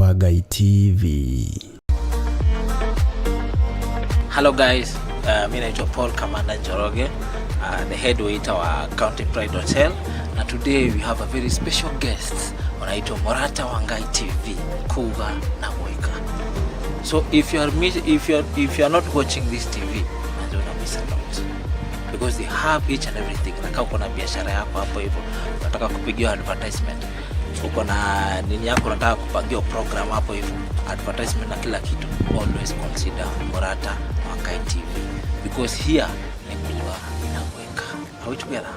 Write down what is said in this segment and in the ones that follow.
Wa Ngai TV. Hello guys, mi naitwa Paul Kamanda Njoroge, the head waiter wa County Pride Hotel, na today we have a very special guest wanaitwa Mũrata wa Ngai TV, Kuga na Gwĩka. So if you are miss, if you are not watching this TV, najua una miss a lot because they have each and everything. Na kama uko na biashara yako hapo hivyo, unataka kupigiwa advertisement, uko na nini yako, unataka kupangiwa program hapo hivyo, advertisement na kila kitu, always consider Mũrata wa Ngai TV because here ni kuga na gwĩka. Are we together?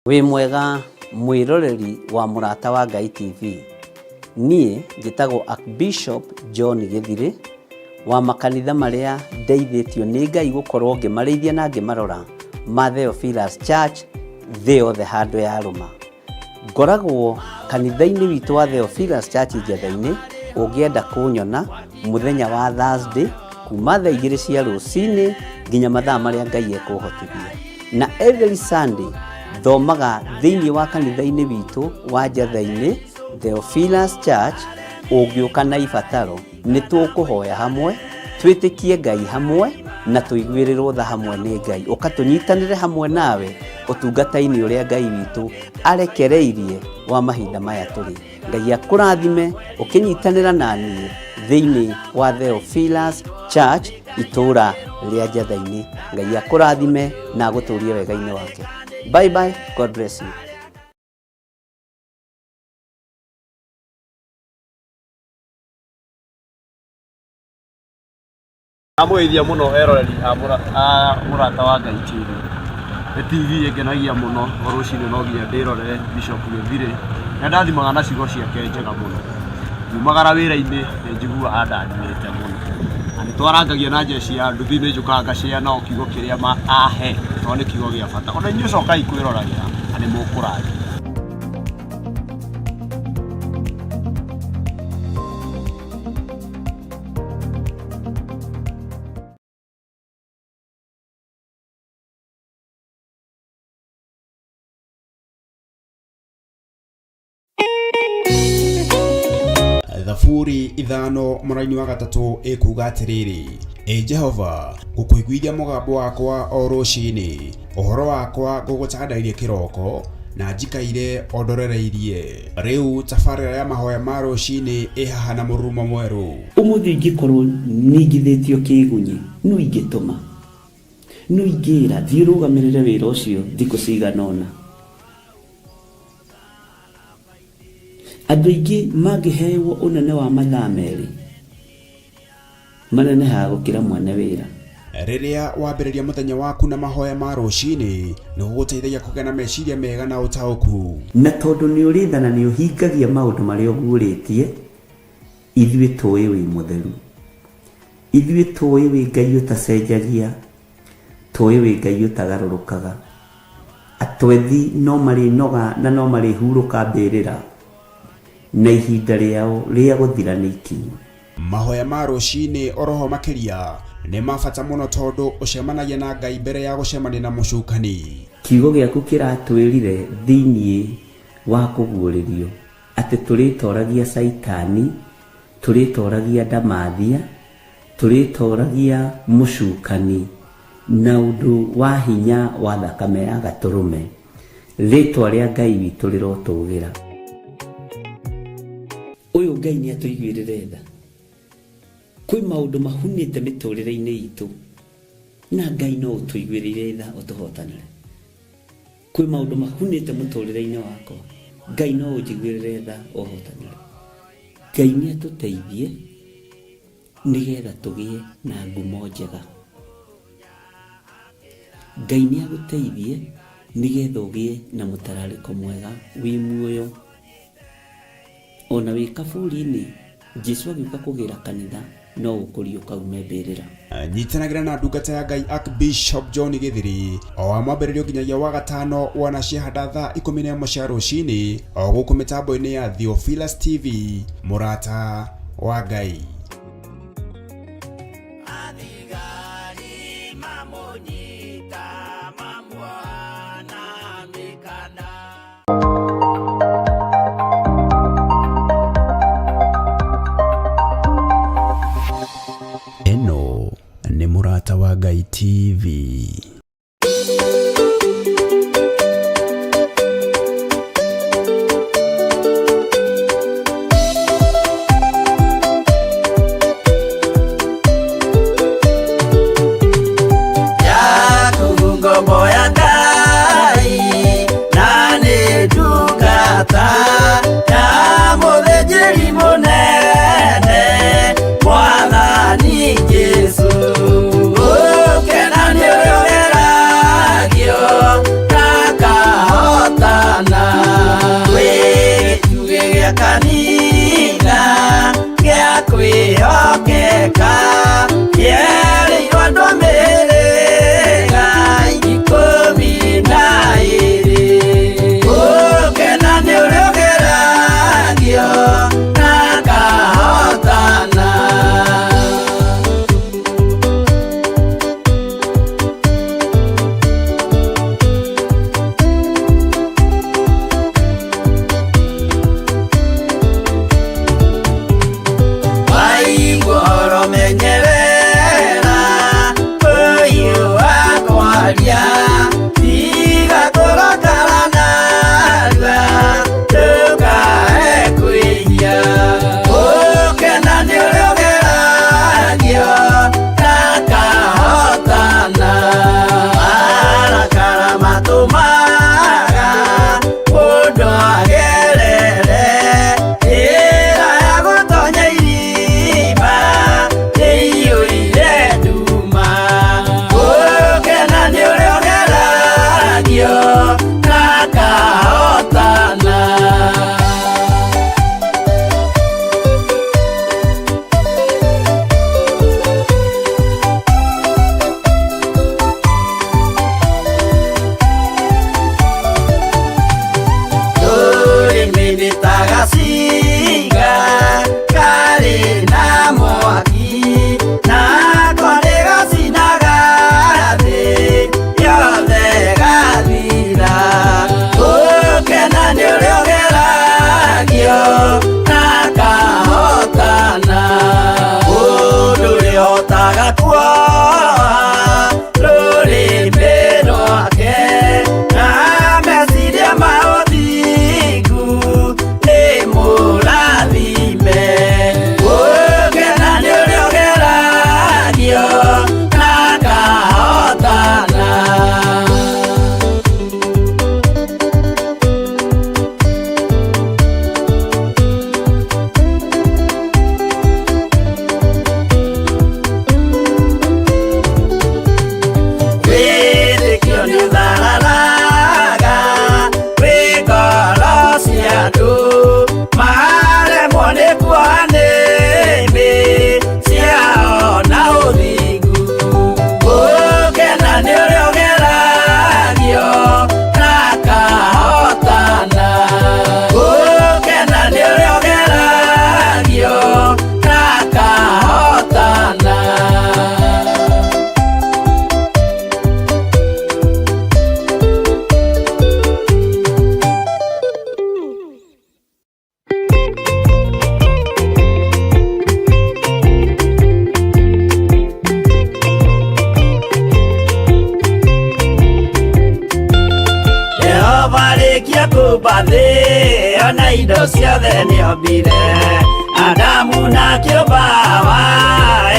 Wĩ mwega mwĩroreri wa Mũrata wa Ngai TV. Niĩ njĩtagwo Archbishop John Gĩthirĩ wa makanitha marĩa ndeithĩtio nĩ Ngai gũkorwo ngĩmarĩithia na ngĩmarora ma Theophilus Church thĩ yothe handũ ya rũma. Ngoragwo kanitha-inĩ witũ wa Theophilus Church Njetha-inĩ, ũngĩenda kũnyona mũthenya wa Thursday kuma thaa 2 cia rũcinĩ nginya mathaa marĩa Ngai ekũhotithia. Na every Sunday thomaga thĩinĩ wa kanitha-inĩ witũ wa Njetha-inĩ Theophilus Church. Ũngĩũka na ibataro nĩ tũkũhoya hamwe, twĩtĩkie Ngai hamwe na tũiguĩrĩrwo tha hamwe nĩ Ngai. Ũka tũnyitanĩre hamwe nawe ũtungata-inĩ ũrĩa Ngai witũ arekereirie wa mahinda maya tũrĩ. Ngai akũrathime ũkĩnyitanĩra na niĩ thĩinĩ wa Theophilus Church itũũra rĩa Njetha-inĩ. Ngai akũrathime na agũtũrie wega-inĩ wake. Bye bye, God bless you. Ndamũgeithia mũno eroreri a Mũrata wa Ngai TV. Nĩ TV ĩngenagia mũno, o rũcinĩ no nginya ndĩrorere Bishop Gĩthirĩ. Nĩ andathimaga na ciugo ciake njega mũno. Ngiumagara wĩra-inĩ nĩ njiguaga andathimĩte mũno. Na nĩ twarangagia na jeshi ya nduthi, nĩ njũkaga ngacĩa nao kiugo kĩrĩa ahe tondũ nĩ kiugo gĩa bata. Ona inyuĩ cokai kwĩroragĩra na nĩ mũkũrathimwo. Thaburi 5:3 ĩkuuga atĩrĩrĩ, Ĩ Jehova, ngũkũiguithia mũgambo wakwa o rũcinĩ, ũhoro wakwa ngũgũtandairie kĩroko, na njikaire o ndorereirie. Rĩu tabarĩra ya mahoya ma rũcinĩ ĩ haha na mũrurumo mwerũ. Ũmũthĩ ingĩkorwo ningithĩtio kĩgunyi, nũ ingĩtũma? Nũ ingĩra, thiĩ ũrũgamĩrĩre wĩra ũcio thikũ cigana ũna? Andũ aingĩ mangĩhewo ũnene wa mathaa 2, manenehaga gũkĩra mwene wĩra. Rĩrĩa wambĩrĩria mũthenya waku na mahoya ma rũcinĩ, nĩ gũgũteithagia kũgĩa na meciria mega na ũtaũku. Na tondũ nĩ ũrĩ tha na nĩ ũhingagia maũndũ marĩa ũguũrĩtie, ithuĩ tũĩ wĩ mũtheru. Ithuĩ tũĩ wĩ Ngai ũtacenjagia, tũĩ wĩ Ngai ũtagarũrũkaga. Atwethi no marĩnoga na no marĩhurũka mbĩrĩra, na ihinda rĩao rĩa gũthira nĩ ikinyu. Mahoya ma rũcinĩ oroho makĩria nĩ ma bata mũno tondũ ũcemanagia na Ngai mbere ya gũcemania na mũcukani. Kiugo gĩaku kĩratwĩrire thĩinĩ wa kũguũrĩrio atĩ tũrĩtoragia Caitani, tũrĩtoragia ndamathia, tũrĩtoragia mũcukani na ũndũ wa hinya wa thakame ya gatũrũme. Rĩtwa rĩa Ngai witũ rĩrotũgĩra. Ũyũ Ngai nĩ atũiguĩrĩre tha. Kwĩ maũndũ mahunĩte mĩtũrĩre-inĩ itũ na Ngai no ũtũiguĩrĩire tha ũtũhotanĩre. Kwĩ maũndũ mahunĩte mũtũrĩre-inĩ wakwa, Ngai no ũnjiguĩrĩre tha ũhotanĩre. Ngai nĩ atũteithie nĩgetha tũgĩe na ngumo njega. Ngai nĩ agũteithie nĩgetha ũgĩe na mũtararĩko mwega wĩ muoyo. Ona wĩ kaburi-inĩ, Jesu agĩũka kũgĩra kanitha no ũkũriũka ume mbĩrĩra. Nyitanagĩra na ndungata ya Ngai Archbishop John Gĩthiri o wa mwambĩrĩrio nginyagia wa gatano wana ciahanda thaa 11 cia rũcinĩ o gũkũ mĩtambo-inĩ ya Theophilus TV, Mũrata wa Ngai. Ngai TV. Yaku ngombo ya Ngai na nĩ ndungata ya mũthĩnjĩri mũnene Mwathani Jesũ. Gũkena nĩ ũrĩa ũgeragio na akahotana. Wĩ gĩtugĩ gĩa kanitha gĩa kwĩhokeka kĩerĩirwo andũ a mĩhĩrĩga 12. Gũkena nĩ ũrĩa ũgeragio na akahotana. Waigua ũhoro menyerera ũyũ wa kwaria, tiga kũrakara narua ndũkae kwĩhia. Gũkena nĩ ũrĩa ũgeragio na akahotana. Marakara matũmaga mũndũ agerere njĩra ya gũtonya irima ĩiyũire nduma. Gũkena nĩ ũrĩa ũgeragio na akahotana. Rũrĩmĩ nĩ ta gacinga karĩ na mwaki, nako nĩ gacinaga thĩ yothe gathira. Gũkena nĩ ũrĩa ũgeragio na akahotana. Mũndũ ũrĩhotaga kuoha rũrĩmĩ rwake na meciria ma ũthingu nĩ mũrathime. Gũkena nĩ ũrĩa ũgeragio na akahotana. Wĩtĩkio nĩ ũthararaga wĩ ngoro cia andũ, maremwo nĩ kuoha nĩmĩ ciao na ũthingu. Gũkena nĩ ũrĩa ũgeragio na akahotana. Gũkena nĩ ũrĩa ũgeragio na akahotana. Jehova rĩkia kũmba thĩ ona indo ciothe nĩombire, Adamu na kĩũmba Hawa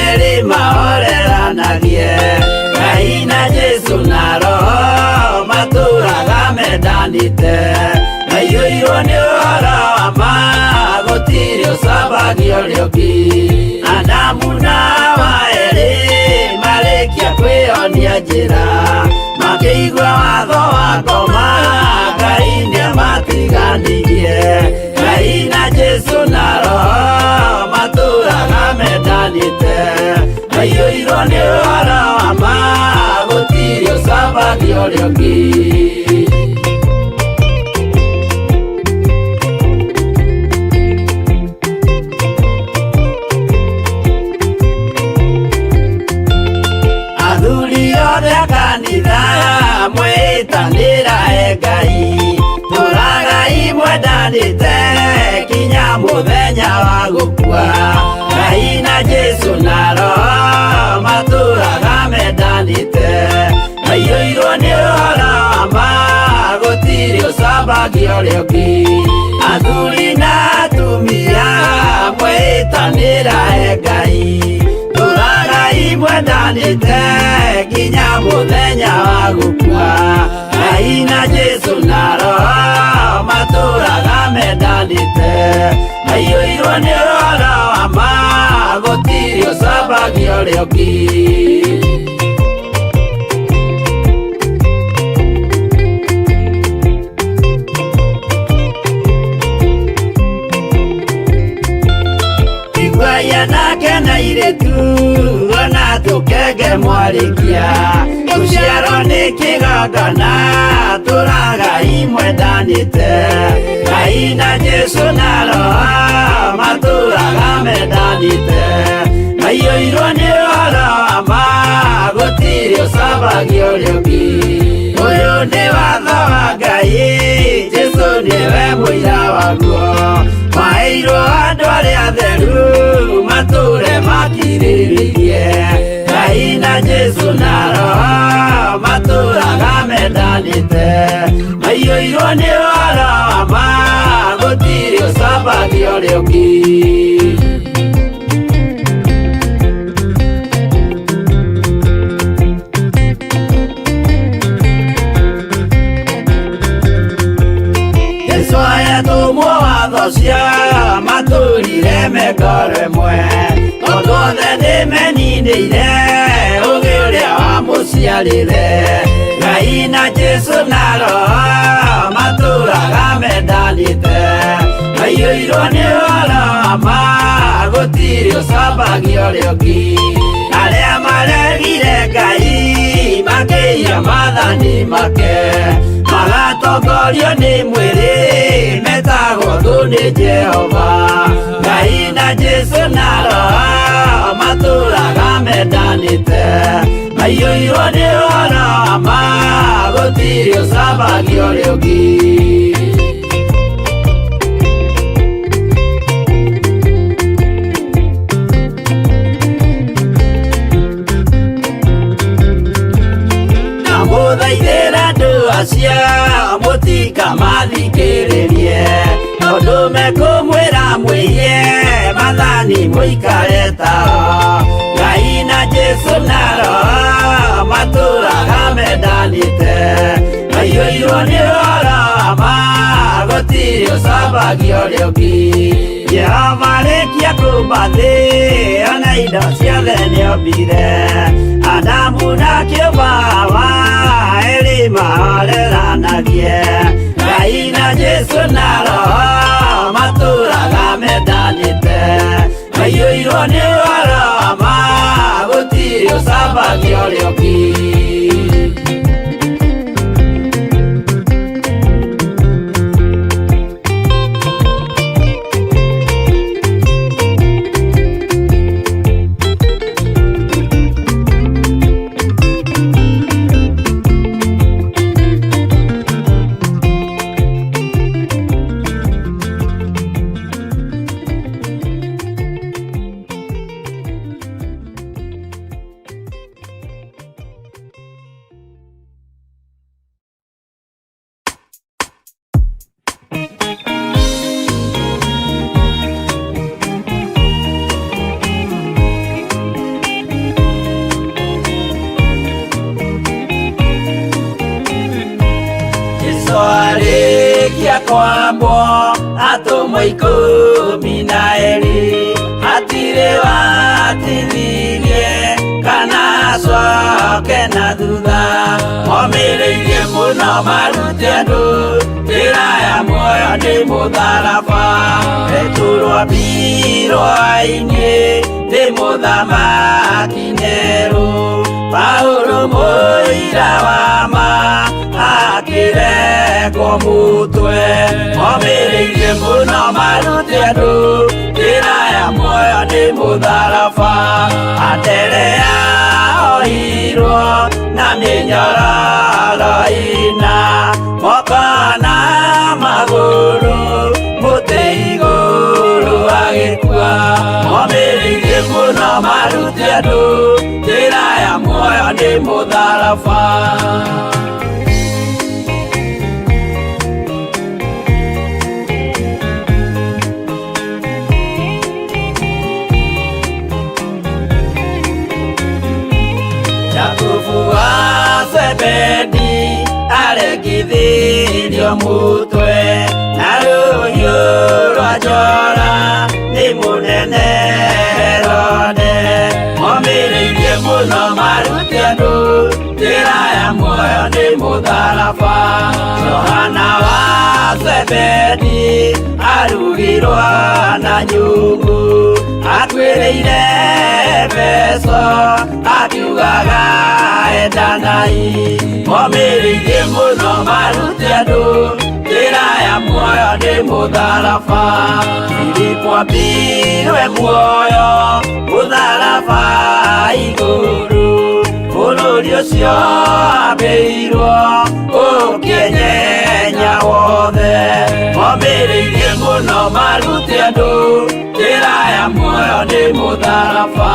erĩ mahoreranagie. Ngai na Jesũ na Roho matũraga mendanĩte, maiyũirwo nĩ ũhoro wa ma gũtirĩ ũcambagio ũrĩa ũngĩ. Adamu na Hawa erĩ marĩkia kwĩyonia njĩra, makĩigua watho wa ngoma Ngai nĩamatiganirie. Ngai na Jesũ na Roho matũraga mendanĩte, maiyũirwo nĩ ũhoro wa ma gũtirĩ ũcambagio ũrĩa ũngĩ. Athuri othe a kanitha mwĩtanĩra e Ngai, tũragai mwendanĩte kinya mũthenya wa gũkua. Ngai na Jesũ na Roho matũraga mendanĩte. ũcambagia ũrĩa ũngĩ. Athuri na atumia mwĩtanĩra he Ngai, tũragai mwendanĩte nginya mũthenya wa gũkua. Ngai na Jesũ na Roho matũraga mendanĩte, maiyũirwo nĩ ũhoro wa ma, gũtirĩ ũcambagia ũrĩa ũngĩ. Iguai anake na airĩtu ona tũkenge mwarĩkia, gũciarwo nĩ kĩgongona tũragai mwendanĩte. Ngai na Jesũ na Roho matũraga mendanĩte, maiyũirwo nĩ ũhoro wa ma, gũtirĩ ũcambagia ũrĩa ũngĩ. Ũyũ nĩ watho wa Ngai, Jesũ nĩwe mũira waguo, maheirwo andũ arĩa atheru matũre makirĩrĩirie. Ngai na Jesũ na Roho matũraga mendanĩte, maiyũirwo nĩ ũhoro wa ma, gũtirĩ ũcambagia ũrĩa ũngĩ. Jesũ ayatũmwo watho cia matũrire mengoro ĩmwe, tondũ othe nĩmeninĩire ũgĩ ũrĩa wamũciarire. Ngai na Jesũ na Roho matũraga mendanĩte, maiyũirwo nĩ ũhoro wa ma, gũtirĩ ũcambagia ũrĩa ũngĩ. Arĩa maregire Ngai makĩiya maathani make, magatongorio nĩ mwĩrĩ metagwo thũ nĩ Jehova. Ngai na Jesũ na Roho matũraga mendanĩte, maiyũirwo nĩ ũhoro wa ma, gũtirĩ ũcambagia ũrĩa ũngĩ. Ndamũthaithĩra andũ acio mũtikamathikĩrĩrie, tondũ mekũmwĩra mwĩiye maathani mũikare tao. Ngai na Jesũ na Roho matũraga mendanĩte, maiyũirwo nĩ ũhoro wa ma, gũtirĩ ũcambagia ũrĩa ũngĩ. Jehova arĩkia kũmba thĩ ona indo ciothe nĩombire, Adamu na kĩũmba Hawa erĩ mahoreranagie. Ngai na Jesũ na Roho matũraga mendanĩte, maiyũirwo nĩ ũhoro wa ma, gũtirĩ ũcambagia ũrĩa ũngĩ. Jesũ arĩkia kwambwo atũmwo 12, hatirĩ watithirie kana acoke na thutha, momĩrĩirie mũno marute andũ njĩra ya muoyo nĩ mũtharaba. Petero ambirwo ainĩ nĩ mũthamaki Nero, Paulo mũira wa ma akĩrekwo mũtwe, momĩrĩirie mũno marute andũ njĩra ya muoyo nĩ mũtharaba. Anderea oirwo na mĩnyororo ĩna, moko na magũrũ mũtĩ igũrũ agĩkua, momĩrĩirie mũno marute andũ njĩra ya muoyo nĩ mũtharaba. Atinĩrio mũtwe na rũhiũ rwa njora nĩ mũnene Herode. Momĩrĩirie mũno marute andũ njĩra ya muoyo nĩ mũtharaba. Johana wa Zebedi arugirwo na nyũngũ, atuĩrĩire Efeso akiugaga endanai. Momĩrĩirie mũno marute andũ njĩra ya muoyo nĩ mũtharaba. Filipo ambirwe muoyo mũtharaba igũrũ, bũrũri ũcio ambĩirwo ũkĩenyenya wothe. Momĩrĩirie mũno marute andũ njĩra ya muoyo nĩ mũtharaba.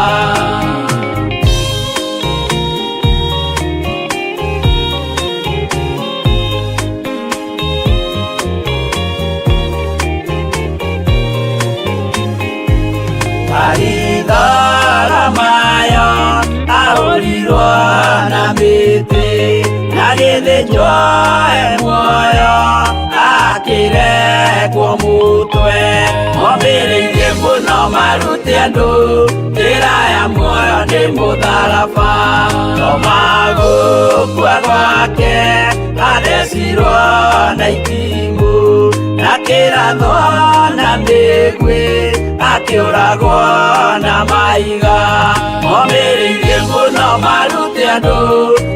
Baritholomayo ahũrirwo na mĩtĩ na gĩthĩnjwo e muoyo akĩrekwo mũtwe. Momĩrĩirie mũno marute andũ njĩra ya muoyo nĩ mũtharaba. Toma gũkua gwake athecirwo na itimũ na kĩrathwo na mĩguĩ akĩũragwo na mahiga. Momĩrĩirie mũno marute andũ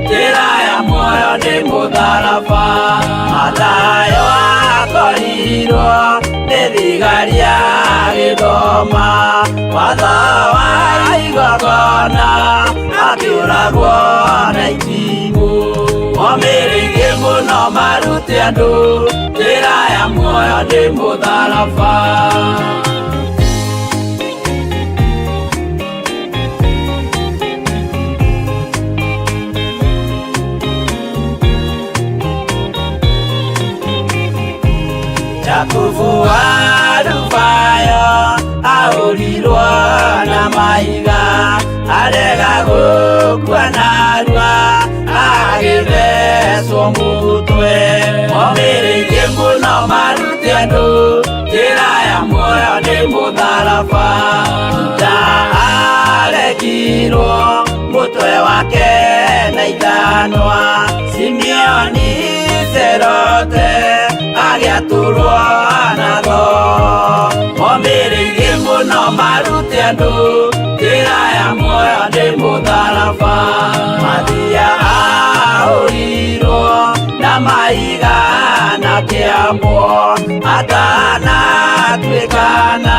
njĩra ya muoyo nĩ mũtharaba. Mathayo akorirwo nĩ thigari agĩthoma watho wa igongona akĩũragwo na itimũ. Momĩrĩirie mũno marute andũ njĩra ya muoyo nĩ mũtharaba. Jakubu wa Alufayo ahũrirwo na mahiga arega gũkua narua agĩthecwo mũtwe. Momĩrĩirie mũno marute andũ njĩra ya muoyo nĩ mũtharaba. Juda aregirwo mũtwe wake na ithanwa, Simeoni Zerote agĩatũrwo na thoo. Momĩrĩirie mũno marute andũ njĩra ya muoyo nĩ mũtharaba. Mathia ahũrirwo na mahiga na kĩambwo atanatuĩkana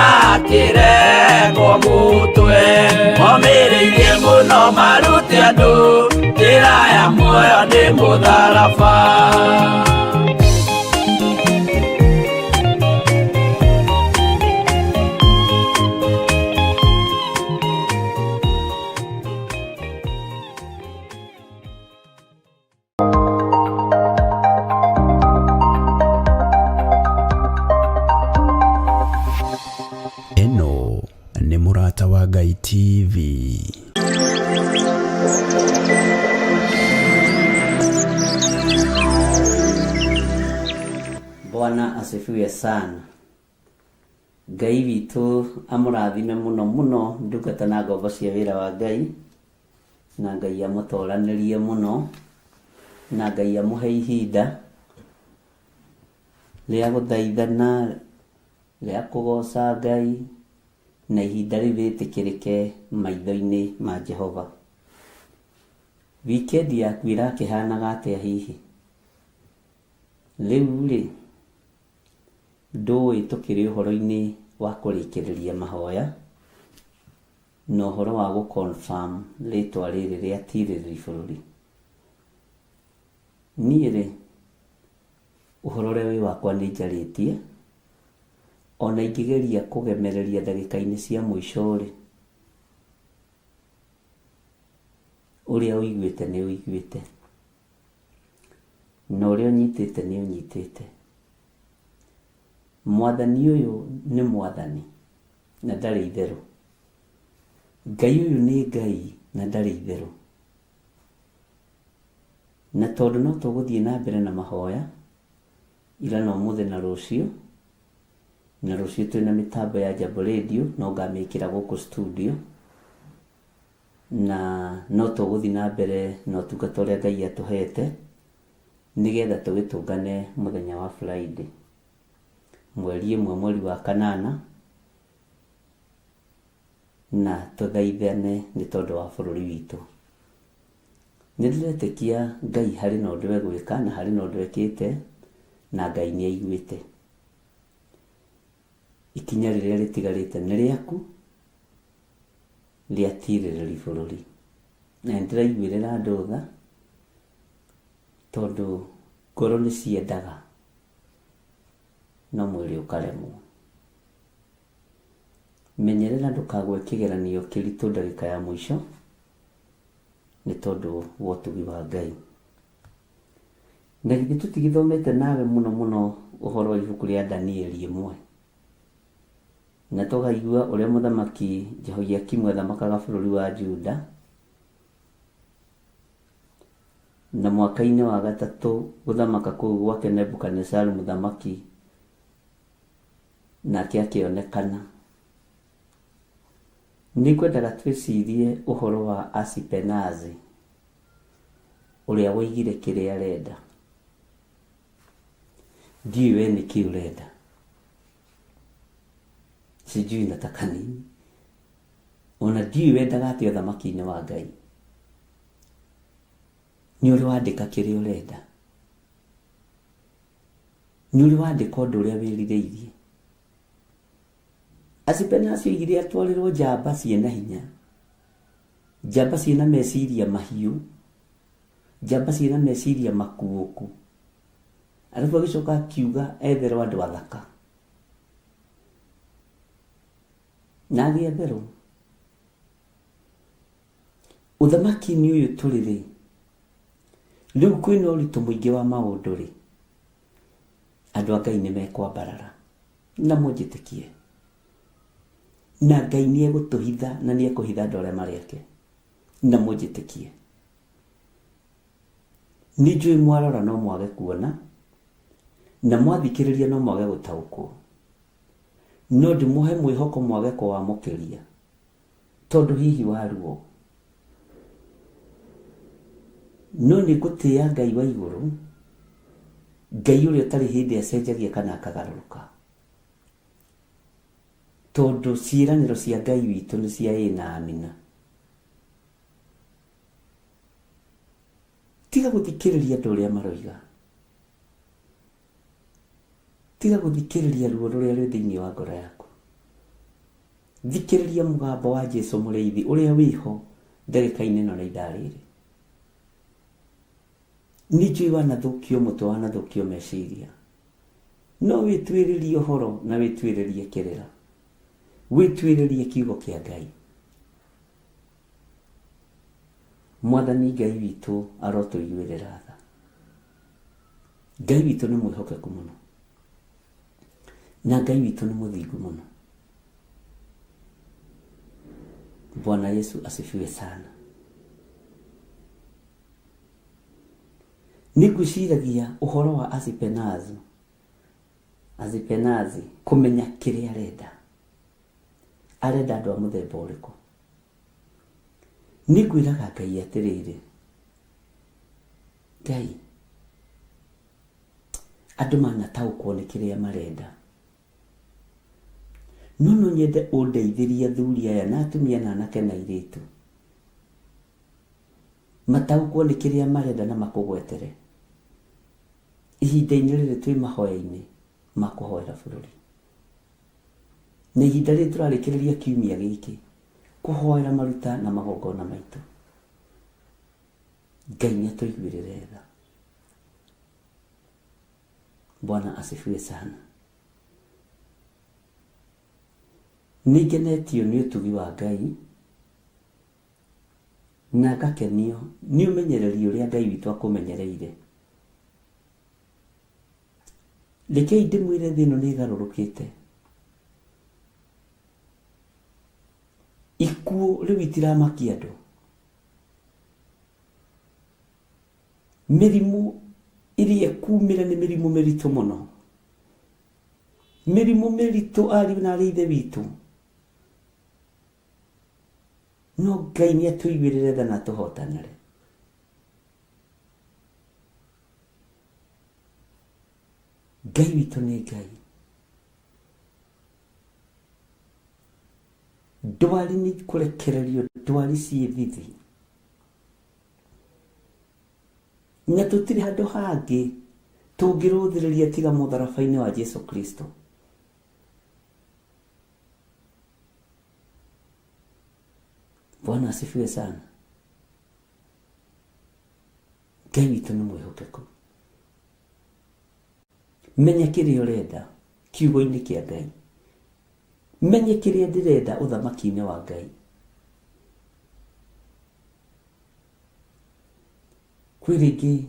akĩrekwo mũtwe. Momĩrĩirie mũno marute andũ njĩra ya muoyo nĩ mũtharaba. Ĩno nĩ Mũrata wa Ngai TV. Bwana asifiwe sana. Ngai witũ amũrathime mũno mũno ndungata na ngombo cia wĩra wa Ngai, na Ngai amũtoranĩrie mũno, na Ngai amũhe ihinda rĩa gũthaithana, rĩa kũgoca Ngai, na ihinda rĩu rĩtĩkĩrĩke maitho-inĩ ma Jehova. Weekend yaku ĩrakĩhanaga atĩa hihi? Rĩu rĩ, ndũĩ tũkĩrĩ ũhoro-inĩ wa kũrĩkĩrĩria mahoya na ũhoro wa gũ confirm rĩtwa rĩrĩ rĩa tirĩrĩri bũrũri. Niĩ rĩ, ũhoro ũrĩa wĩ wakwa nĩ njarĩtie, ona ingĩgeria kũgemereria ndagĩka-inĩ cia mũico rĩ, ũrĩa ũiguĩte nĩ ũiguĩte, na ũrĩa ũnyitĩte nĩ ũnyitĩte. Mwathani ũyũ nĩ mwathani na ndarĩ itherũ. Ngai ũyũ nĩ Ngai na ndarĩ itherũ. Na tondũ no tũgũthiĩ na mbere na mahoya, ira na ũmũthĩ na rũciũ, na rũciũ twĩna mĩtambo ya Jambo Radio no ngamĩkĩra gũkũ studio, na no tũgũthiĩ na mbere na ũtungata ũrĩa Ngai atũhete, nĩgetha tũgĩtũngane mũthenya wa Friday, mweri ĩmwe mweri wa kanana, na tũthaithane nĩ tondũ wa bũrũri witũ. Nĩ ndĩretĩkia Ngai harĩ na ũndũ egwĩka na harĩ na ũndũ ekĩte na Ngai nĩ aiguĩte. Ikinya rĩrĩa rĩtigarĩte nĩ rĩaku rĩa tirĩrĩri bũrũri. Na nĩ ndĩraiguĩrĩra andũ tha tondũ ngoro nĩ ciendaga no mwĩrĩ ũkaremwo. Menyerera ndũkagwe kĩgeranio kĩritũ ndagĩka ya mũico nĩ tondũ wa ũtugi wa Ngai. Na githĩ tũtigĩthomete nawe mũno mũno ũhoro wa ibuku rĩa Danieli ĩmwe? Na tũkaigua ũrĩa mũthamaki Jehoiakimu athamakaga bũrũri wa Juda, na mwaka-inĩ wa gatatũ gũthamaka kũu gwake Nebukadinezaru mũthamaki nake akĩonekana. Nĩ ngwendaga twĩcirie ũhoro wa Asipenazi ũrĩa woigire kĩrĩa arenda. Ndiũĩ we nĩkĩ ũrenda. Sijui nataka nini. Ona ndiũĩ wendaga atĩa ũthamaki-inĩ wa Ngai. Nĩ ũrĩ wandĩka kĩrĩa ũrenda. Nĩ ũrĩ wandĩka ũndũ ũrĩa wĩrirĩirie. Asipenasi oigire atwarĩrwo njamba ciĩna hinya, njamba ciĩna meciria mahiũ, njamba ciĩna meciria makuũku. Arabu agĩcoka akiuga etherwo andũ athaka. Na agĩetherwo. Ũthamaki-inĩ ũyũ tũrĩ rĩ, rĩu kwĩna ũritũ mũingĩ wa maũndũ rĩ, andũ a Ngai nĩ mekwambarara na mũnjĩtĩkie. Na Ngai nĩ egũtũhitha na nĩ ekũhitha andũ arĩa marĩ ake na mũnjĩtĩkie. Nĩ njũĩ mwarora no mwage kuona na mwathikĩrĩria no mwage gũtaũkwo, no ndĩmũhe mwĩhoko mwage kũwamũkĩria tondũ hihi wa ruo. No nĩ ngũtĩĩa Ngai wa igũrũ, Ngai ũrĩa ũtarĩ hĩndĩ acenjagia kana akagarũrũka, tondũ ciĩranĩro cia Ngai witũ nĩ cia ĩĩ na amina. Tiga gũthikĩrĩria andũ ũrĩa maroiga, tiga gũthikĩrĩria ruo rũrĩa rwĩ thĩinĩ wa ngoro yaku. Thikĩrĩria mũgambo wa Jesu mũrĩithi ũrĩa wĩho ndagĩka-inĩ ĩno na ithaa rĩrĩ. Nĩ njũĩ wanathũkio mũtwe, wanathũkio meciria, no wĩtuĩrĩrie ũhoro na wĩtuĩrĩrie kĩrĩra, wĩtuĩrĩrie kiugo kĩa Ngai. Mwathani Ngai witũ arotũiguĩrĩra tha. Ngai witũ nĩ mwĩhokeku mũno, na Ngai witũ nĩ mũthingu mũno. Bwana Yesu asifiwe sana. Nĩ ngwĩciragia ũhoro wa Asipenazu, Asipenazi kũmenya kĩrĩa arenda. Arenda andũ a mũthemba ũrĩkũ? Nĩ ngwĩraga Ngai atĩrĩrĩ, Ngai, andũ manataũkwo nĩ kĩrĩa marenda. No no nyende ũndeithĩrie athuri aya na atumia na anake na airĩtu mataũkwo nĩ kĩrĩa marenda na makũgwetere ihinda-inĩ rĩrĩ twĩ mahoya-inĩ ma kũhoera bũrũri. Na ihinda rĩrĩ tũrarĩkĩrĩria kiumia gĩkĩ kũhoera maruta na magongona maitũ. Ngai nĩ atũiguĩrĩre tha. Bwana asifiwe sana. Nĩ ngenetio nĩ ũtugi wa Ngai na ngakenio nĩ ũmenyereri ũrĩa Ngai witũ akũmenyereire. Rekei ndĩmwĩre thĩ ĩno nĩ ĩgarũrũkĩte. Ikuũ rĩu itiramakia andũ. Mĩrimũ ĩrĩa ĩkumĩra nĩ mĩrimũ mĩritũ mũno, mĩrimũ mĩritũ ariũ na arĩ ithe witũ. No Ngai nĩ atũiguĩrĩre tha na atũhotanĩre. Ngai witũ nĩ Ngai. Ndwari nĩ kũrekererio, ndwari ciĩ thithi. Na tũtirĩ handũ hangĩ tũngĩrũthĩrĩria tiga mũtharaba-inĩ wa Jesu Kristo. Bwana asifiwe sana. Ngai witũ nĩ mwĩhokeku. Menya kĩrĩa ũrenda kiugo-inĩ kĩa Ngai. Menye kĩrĩa ndĩrenda ũthamaki-inĩ wa Ngai. Kwĩ rĩngĩ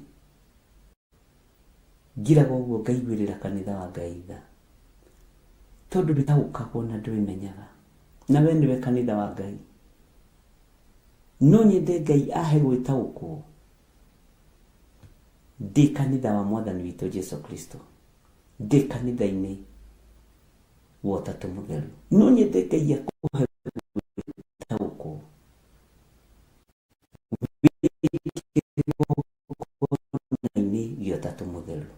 ngiraga ũguo ngaiguĩrĩra kanitha wa Ngai tha, tondũ ndũtaũkagwo na ndwĩmenyaga, na we nĩwe kanitha wa Ngai. No nyende Ngai ahe gwĩtaũkwo ndĩ kanitha wa Mwathani witũ Jesu Kristo, ndĩ kanitha-inĩ wa Ũtatũ Mũtheru. No nyende Ngai akũhe gwĩtaũkwo kĩgongona-inĩ gĩa Ũtatũ Mũtheru.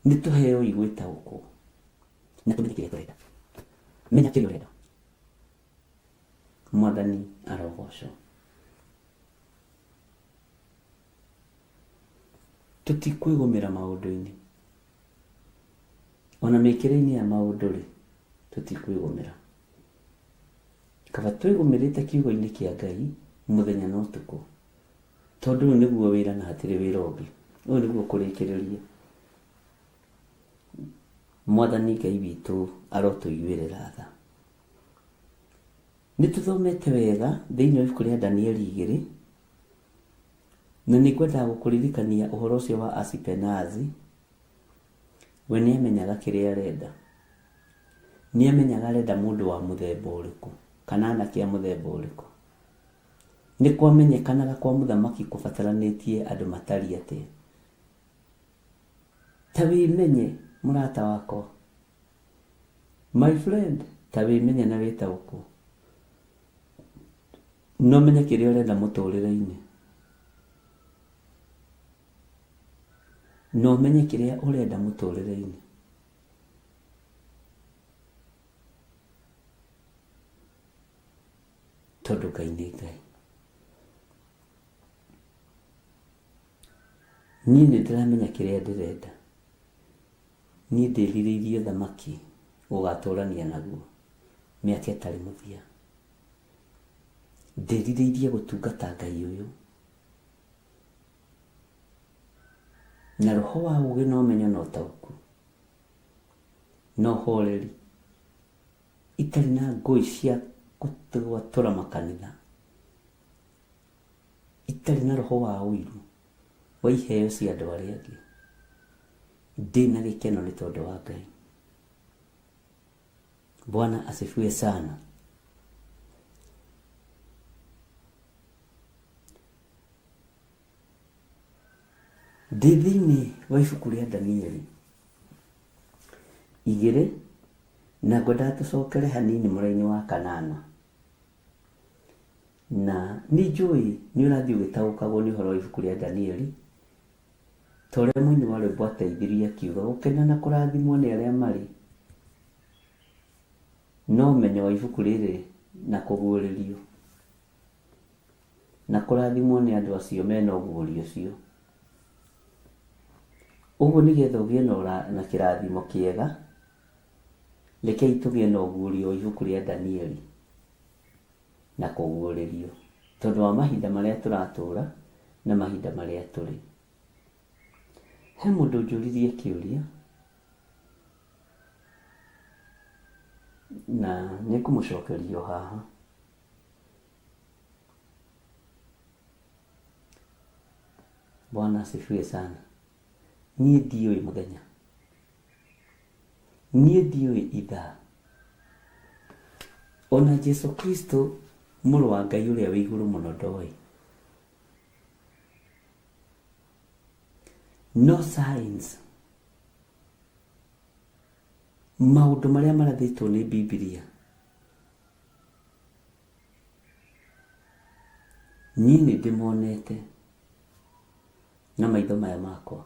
Nĩ tũheo gwĩtaũkwo na tũmenye kĩrĩa tũrenda. Menya kĩrĩa ũrenda. Mwathani arogocwo. Tũtikwĩgũmĩra maũndũ-inĩ. Ona mĩkĩre-inĩ ya maũndũ-rĩ, tũtikwĩgũmĩra. Kaba twĩgũmĩrĩte kiugo-inĩ kĩa Ngai mũthenya na ũtukũ, tondũ ũyũ nĩguo wĩra na hatirĩ wĩra ũngĩ. Ũyũ nĩguo kũrĩkĩrĩria. Mwathani Ngai witũ arotũiguĩrĩra tha. Nĩ tũthomete wega thĩinĩ wa ibuku rĩa Danieli 2, na nĩ ngwendaga gũkũririkania ũhoro ũcio wa Asipenazi. We nĩ amenyaga kĩrĩa arenda. Nĩ amenyaga arenda mũndũ wa mũthemba ũrĩkũ, kana anake a mũthemba ũrĩkũ. Nĩ kwamenyekanaga kwa mũthamaki kũbataranĩtie andũ matariĩ atĩa. Ta wĩmenye mũrata wakwa. My friend, ta wĩmenye na wĩtaũkwo. Na ũmenye kĩrĩa ũrenda mũtũrĩre-inĩ. Na ũmenye kĩrĩa ũrenda mũtũrĩre-inĩ. Tondũ Ngai nĩ Ngai. Niĩ nĩ ndĩramenya kĩrĩa ndĩrenda. Niĩ ndĩrirĩirie ũthamaki gũgatũrania naguo mĩaka ĩtarĩ mũthia. Ndĩrirĩirie gũtungata Ngai ũyũ na roho wa ũgĩ na ũmenyo na ũtaũku na ũhoreri, itarĩ na ngũĩ cia gwatũra makanitha, itarĩ na roho wa ũiru wa iheo cia andũ arĩa angĩ. Ndĩna gĩkeno nĩ tondũ wa Ngai. Bwana asifiwe sana. Ndĩ thĩinĩ wa ibuku rĩa Danieli 2, na ngwendaga tũcokere hanini mũraini wa kanana. Na nĩ njũĩ nĩ ũrathiĩ ũgĩtaũkagwo nĩ ũhoro wa ibuku rĩa Danieli, ta ũrĩa mũini wa rwĩmbo ateithirie akiuga, gũkena na kũrathimwo nĩ arĩa marĩ na ũmenyo wa ibuku rĩrĩ na kũguũrĩrio, na kũrathimwo nĩ andũ acio mena ũguũrio ũcio. Ũguo nĩgetha ũgĩe na kĩrathimo kĩega, rekei tũgĩe na ũguũrio wa ibuku rĩa Danieli na kũguũrĩrio, tondũ wa mahinda marĩa tũratũra na mahinda marĩa tũrĩ. He mũndũ ũnjũririe kĩũria, na nĩ ngũmũcokeria o haha. Bwana asifiwe sana. Niĩ ndiũĩ mũthenya, niĩ ndiũĩ ithaa, ona Jesu Kristo mũrũ wa Ngai ũrĩa wĩ igũrũ mũno ndoĩ. No signs, maũndũ marĩa marathĩtwo nĩ Bibilia, niĩ nĩ ndĩmonete na maitho maya makwa,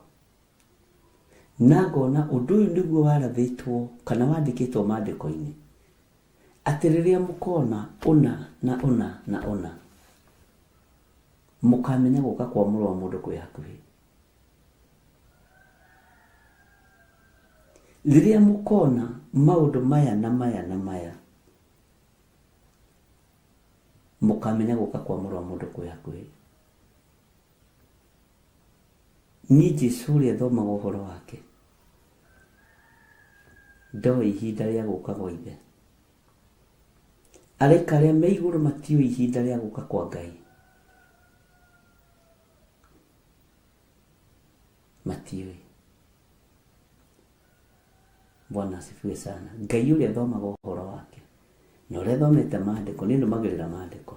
na ngona ũndũ ũyũ nĩguo warathĩtwo kana wandĩkĩtwo maandĩko-inĩ, atĩ rĩrĩa mũkona ũna na ũna na ũna, mũkamenya gũka kwa Mũrũ wa Mũndũ kwĩ hakuhĩ. Rĩrĩa mũkona maũndũ maya na maya na maya, mũkamenya gũka kwa Mũrũ wa Mũndũ kwĩ hakuhĩ. Niĩ Jesu ũrĩa thomaga ũhoro wake, ndoĩ ihinda rĩa gũka gwa Ithe. Araika arĩa me igũrũ matiũĩ ihinda rĩa gũka kwa Ngai. Matiũĩ. Bwana asifiwe sana. Ngai ũrĩa thomaga ũhoro wake na ũrĩa thomete maandĩko, niĩ nũmagĩrĩra maandĩko.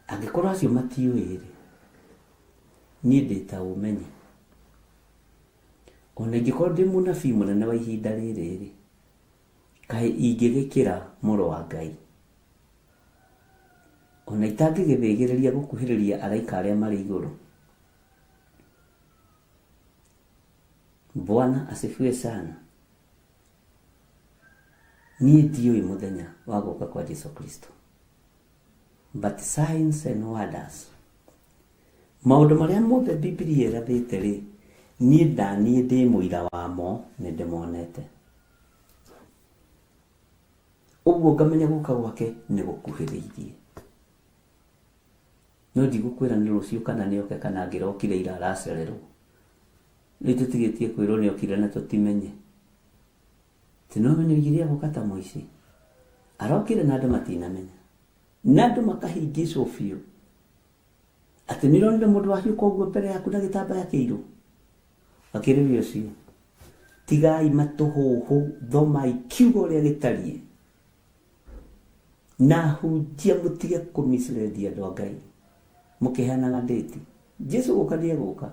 Angĩkorwo acio matiũĩ-rĩ, niĩ ndĩ ta ũmenye. Ona ingĩkorwo ndĩ mũnabii mũnene wa ihinda rĩrĩ-rĩ, kaĩ ingĩgĩkĩra mũrũ wa Ngai? Ona itangĩgĩthĩgĩrĩria gũkuhĩrĩria araika arĩa marĩ igũrũ. Bwana asifiwe sana. Niĩ ndiũĩ mũthenya wa gũka kwa Jesu Kristo. But signs and wonders, maũndũ marĩa mothe Bibilia ĩrathĩte rĩ, niĩ ndaniĩ ndĩ mũira wamo, nĩ ndĩmonete. Ũguo ngamenya gũka gwake nĩ gũkuhĩrĩirie. No ndigũkwĩra nĩ rũciũ kana nĩ oke kana angĩrokire ira aracererwo. Rĩu tũtigĩtie kwĩrwo nĩ okire na tũtimenye. Ti no menye oigire egũka ta mũici. Arokire na andũ matinamenya. Na andũ makahĩngĩcwo biũ. Atĩ nĩ ũronire mũndũ wahiũka ũguo mbere yaku na gĩtambaya kĩirũ? Akĩrĩria ũcio. Tigai matũhũhũ, thomai kiugo ũrĩa gĩtariĩ. Na hunjia mũtige kũ mislead andũ a Ngai. Mũkĩheanaga ndĩti. Jesu gũka nĩ egũka.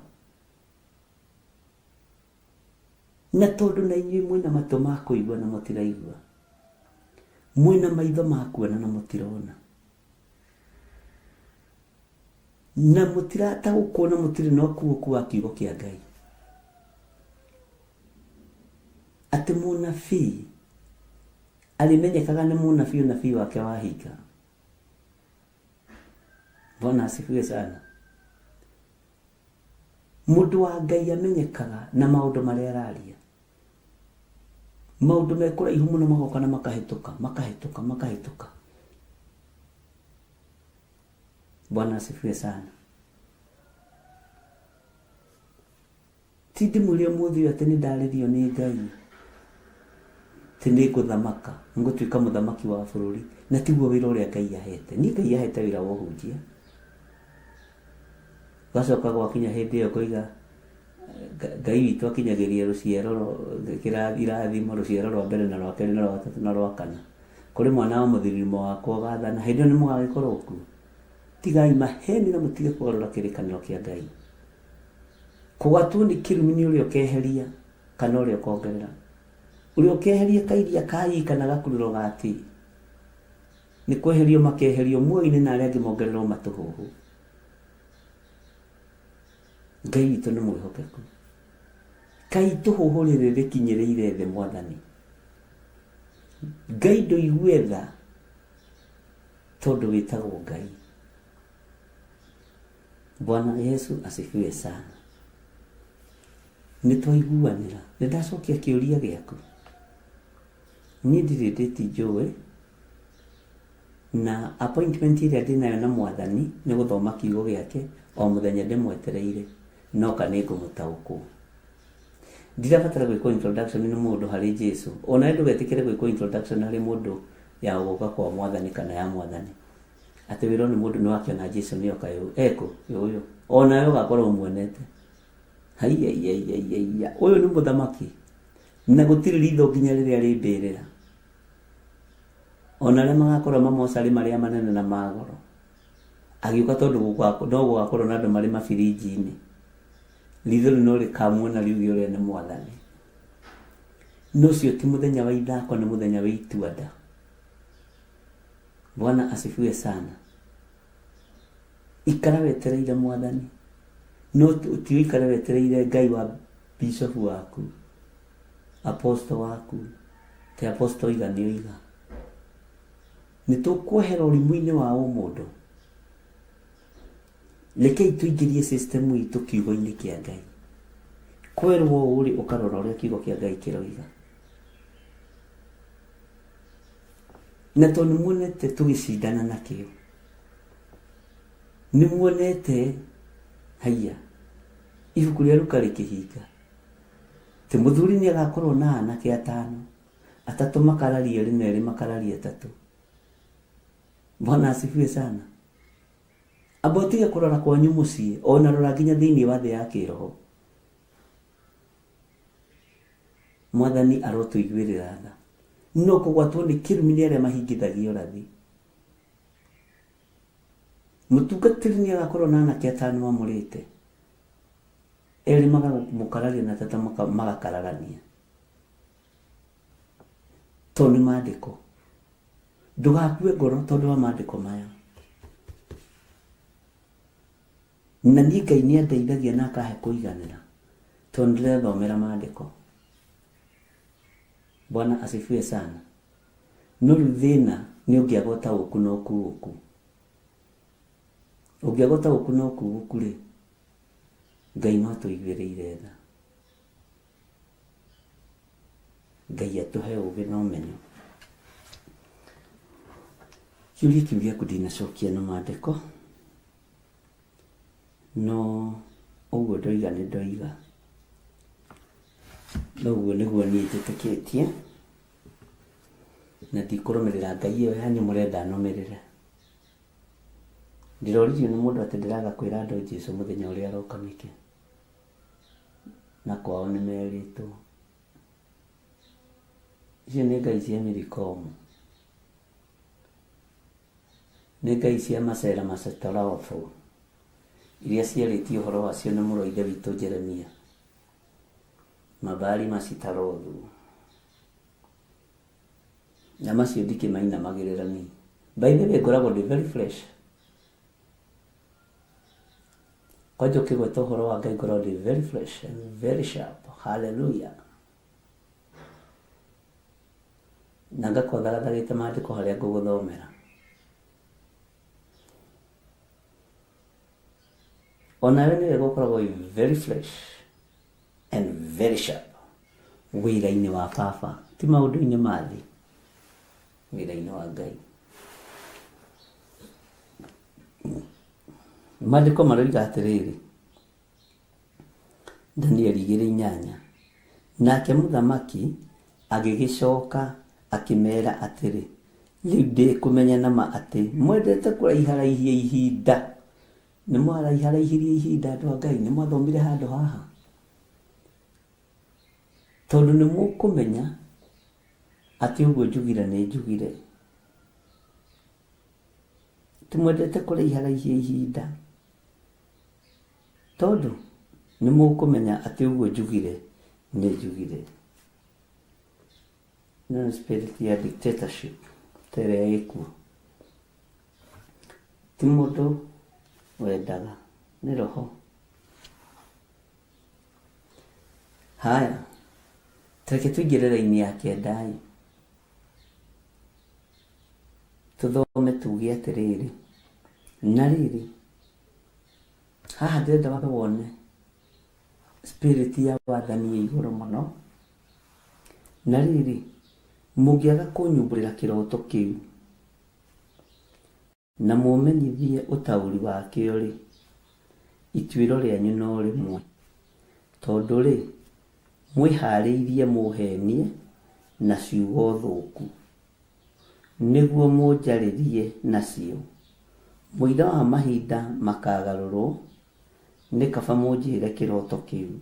Na tondũ na inyuĩ mwĩna matũ ma kũigua na mũtiraigua, mwĩna maitho ma kuona na mũtirona, na mũtirataũkwo na mũtirĩ na ũkuũku wa kiugo kĩa Ngai, atĩ mũnabii arĩmenyekaga nĩ mũnabii ũnabii wake wahinga. Bwana asifiwe sana. Mũndũ wa Ngai amenyekaga na maũndũ marĩa araria. Maũndũ me kũraihu mũno magoka na makahĩtũka, makahĩtũka, makahĩtũka. Bwana asifiwe sana. Ti ndĩmwĩre ũmũthĩ ũyũ atĩ nĩ ndarĩrio nĩ Ngai atĩ nĩ ngũthamaka, ngũtuĩka mũthamaki wa bũrũri, na tiguo wĩra ũrĩa Ngai ahete. Niĩ Ngai ahete wĩra wa ũhunjia. Gacoka gwakinya hĩndĩ ĩyo ngoiga Ngai witũ akinyagĩria rũciaro irathimo rũciaro rwa mbere na rwa kerĩ na rwa gatatũ na rwa kana. Kũrĩ mwana wa mũthiririmo wakwa ũgathana, hĩndĩ ĩyo nĩ mũgagĩkorwo kuo. Tigai maheni na mũtige kũgarũra kĩrĩkanĩro kĩa Ngai. Kũgatwo nĩ kĩrumi nĩ ũrĩa ũkeheria kana ũrĩa ũkongerera. Ũrĩa ũkeheria kairia ka i kana gakururo ga t, nĩ kweherio makeherio muoyo-inĩ na arĩa angĩ mongererwo matũhũhũ. Ngai witũ nĩ mwĩhokeku. Kaĩ itũhũhũ rĩrĩ rĩkinyĩrĩire thĩ mwathani. Ngai ndũigue tha tondũ wĩtagwo Ngai. Bwana Yesu asifiwe sana. Nĩ twaiguanĩra. Nĩ ndacokia kĩũria gĩaku. Niĩ ndirĩ ndĩti njũĩ na appointment ĩrĩa ndĩnayo na mwathani nĩ gũthoma kiugo gĩake o mũthenya ndĩmwetereire noka nĩ ngũmũtaũkwo. Ndirabatara gwĩkwo introduction nĩ mũndũ harĩ Jesu. Onawe ndũgetĩkĩre gwĩkwo introduction harĩ mũndũ ya gũka kwa mwathani kana ya mwathani. Atĩ wĩrwo nĩ mũndũ nĩ wakĩona Jesu nĩ oka ekũ ũyũ. Onawe ũgakorwo ũmuonete. Haiya, ũyũ nĩ mũthamaki. Na gũtirĩ ritho nginya rĩrĩa rĩ mbĩrĩra. Ona arĩa magakorwo mamocarĩ marĩa manene na magoro. Agĩũka tondũ no gũgakorwo na andũ marĩ mabirinji-inĩ. Ritho rĩu no rĩkamuona riuge ũrĩa nĩ mwathani. No ũcio ti mũthenya wa ithako, nĩ mũthenya wa itua nda. Bwana asifiwe sana. Ikara wetereire mwathani, no ti ũikare wetereire Ngai wa bishop waku, apostle waku, te apostle oiga nĩ oiga. Nĩ tũkwehera ũrimũ-inĩ wa ũmũndũ. Rekei tũingĩrie system itũ kiugo-inĩ kĩa Ngai. Kwerwo ũũ rĩ, ũkarora ũrĩa kiugo kĩa Ngai kĩroiga. Na tondũ nĩ muonete tũgĩcindana nakĩo, nĩ muonete haiya ibuku rĩa Luka rĩkĩhinga, atĩ mũthuri nĩ agakorwo na anake atano, atatũ makararia erĩ na erĩ makararia atatũ. Bwana asifiwe sana. Amba ũtige kũrora kwanyu mũciĩ, ona rora nginya thĩinĩ wa thĩ ya kĩroho. Mwathani arotũiguĩrĩra tha. No kũgwatwo nĩ kĩrumi nĩ arĩa mahingithagia ũrathi. Mũtungatĩri nĩ agakorwo na anake atano mamũrĩte, erĩ magamũkararia na atatũ magakararania. Tondũ nĩ maandĩko. Ndũgakue ngoro tondũ wa maandĩko maya. Na niĩ Ngai nĩ andeithagia na akahe kũiganĩra tondũ ndĩrethomera maandĩko. Bwana asifiwe sana. No rĩu thĩna nĩ ũngĩaga ũtaũku na ũkuũku. Ũngĩaga ũtaũku na ũkuũku rĩ, Ngai no atũiguĩrĩire tha. Ngai atũhe ũgĩ na ũmenyo. Kĩũria kĩu gĩaku ndinacokia na maandĩko, no ũguo ndoiga nĩ ndoiga. Na ũguo nĩguo niĩ njĩtĩkĩtie, na ndikũrũmĩrĩra Ngai ĩyo yanyu mũrenda nũmĩrĩre. Ndĩroririo nĩ mũndũ atĩ ndĩraga kwĩra andũ Jesũ mũthenya ũrĩa aroka nĩkĩ. Na kwao nĩ merĩtwo. Icio nĩ ngai cia mĩrikomo. Nĩ ngai cia macera macetorobu iria ciarĩtie ũhoro wacio nĩ mũrũ wa ithe witũ Jeremia. Mabali macitarothu. Na macio ndikĩmainamagĩrĩra niĩ. By the way ngoragwo ndĩ very fresh. Kwanja ũkĩgweta ũhoro wa Ngai ngoragwo ndĩ very fresh and very sharp. Hallelujah. Na ngakorwo thagathagĩte maandĩko harĩa ngũgũthomera. Onawe nĩ wega ũkoragwo wĩ very fresh and very sharp wĩra-inĩ wa baba, ti maũndũ-inĩ ma thĩ, wĩra-inĩ wa Ngai. Maandĩko maroiga atĩrĩrĩ, Danieli 2:8, Nake mũthamaki agĩgĩcoka akĩmera atĩrĩ, Rĩu ndĩ kũmenya na ma atĩ mwendete kũraiharaihia ihinda. Nĩ mwaraiharaihirie ihinda andũ a Ngai, nĩ mwathomire handũ haha. Tondũ nĩ mũkũmenya atĩ ũguo njugire nĩ njugire. Tũmwendete kũraiharaihia ihinda tondũ nĩ mũkũmenya atĩ ũguo njugire nĩ njugire. Ĩno nĩ spirit ya dictatorship ta ĩrĩa ĩkuo. Ti mũndũ wendaga, nĩ roho. Haya, ta reke tũingĩre raini ya kenda ĩ. Tũthome tuge atĩrĩrĩ, na rĩrĩ, haha ndĩrenda wambe wone spirit ya wathani ĩ igũrũ mũno. Na rĩrĩ, mũngĩaga kũnyumbũrĩra kĩroto kĩu, Na mũmenyithie ũtaũri wakĩo-rĩ, ituĩro rĩanyu no rĩmwe, tondũ-rĩ, mwĩhaarĩirie mũũheenie na ciugo thũku, nĩguo mũnjarĩrie nacio. Mũira wa mahinda makaagarũrũo, nĩ kaba mũnjĩre kĩroto kĩu,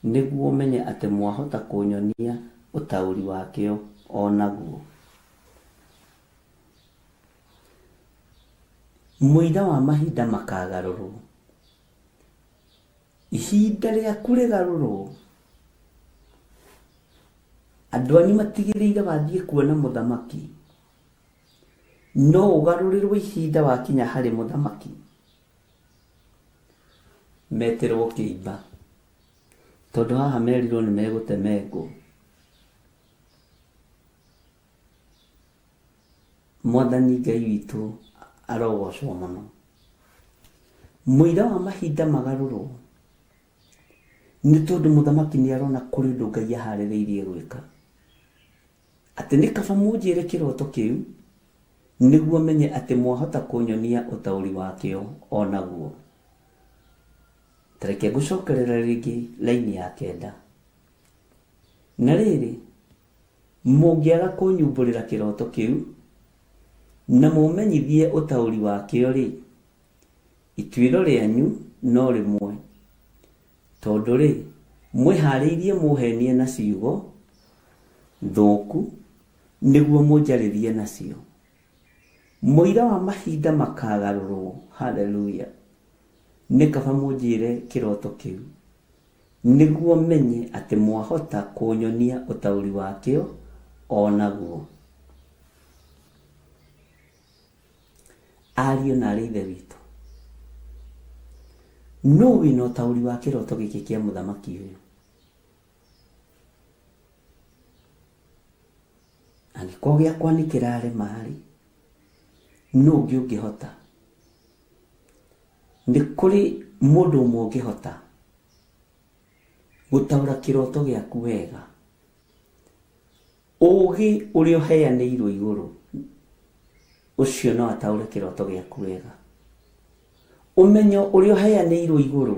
nĩguo menye atĩ mwahota kũnyonia ũtaũri wakĩo o naguo. Mũira wa mahinda makagarũrwo. Ihinda rĩaku rĩgarũrwo, andũ anyu matigĩrĩire wathiĩ kuona mũthamaki, no ũgarũrĩrwo ihinda wakinya harĩ mũthamaki. Metĩrwo kĩimba, tondũ haha merirwo nĩ megũtemengwo. Mwathani Ngai witũ arogocwo mũno. Mũira wa mahinda magarũrwo nĩ tondũ mũthamaki nĩ arona kũrĩ ũndũ Ngai aharĩrĩirie gwĩka. Atĩ nĩ kaba mũnjĩre kĩroto kĩu nĩguo menye atĩ mwahota kũnyonia ũtaũri wakĩo o naguo. Ta reke ngũcokerere rĩngĩ raini ya kenda. Na rĩrĩ, Mũngĩaga kũnyumbũrĩra kĩroto kĩu, na mũmenyithie ũtaũri wakĩo-rĩ, ituĩro rĩanyu no rĩmwe, tondũ-rĩ, mwĩhaarĩirie mũũheenie na ciugo thũku nĩguo mũnjarĩrie nacio. Mũira wa mahinda makaagarũrũo, Hallelujah! Nĩ kaba mũnjĩre kĩroto kĩu. Nĩguo menye atĩ mwahota kũnyonia ũtaũri wakĩo o naguo. Ariũ na aarĩ a Ithe witũ, nũũ wĩna ũtaũri wa kĩroto gĩkĩ kĩa mũthamaki ũyũ? Angĩkorwo gĩakwa nĩ kĩrarema-rĩ, nũũ ũngĩ ũngĩhota? Nĩ kũrĩ mũndũ ũmwe ũngĩhota gũtaũra kĩroto gĩaku wega. Ũgĩ ũrĩa ũheanĩirwo igũrũ, ũcio no ataũre kĩroto gĩaku wega. Ũmenyo ũrĩa ũheanĩirwo igũrũ,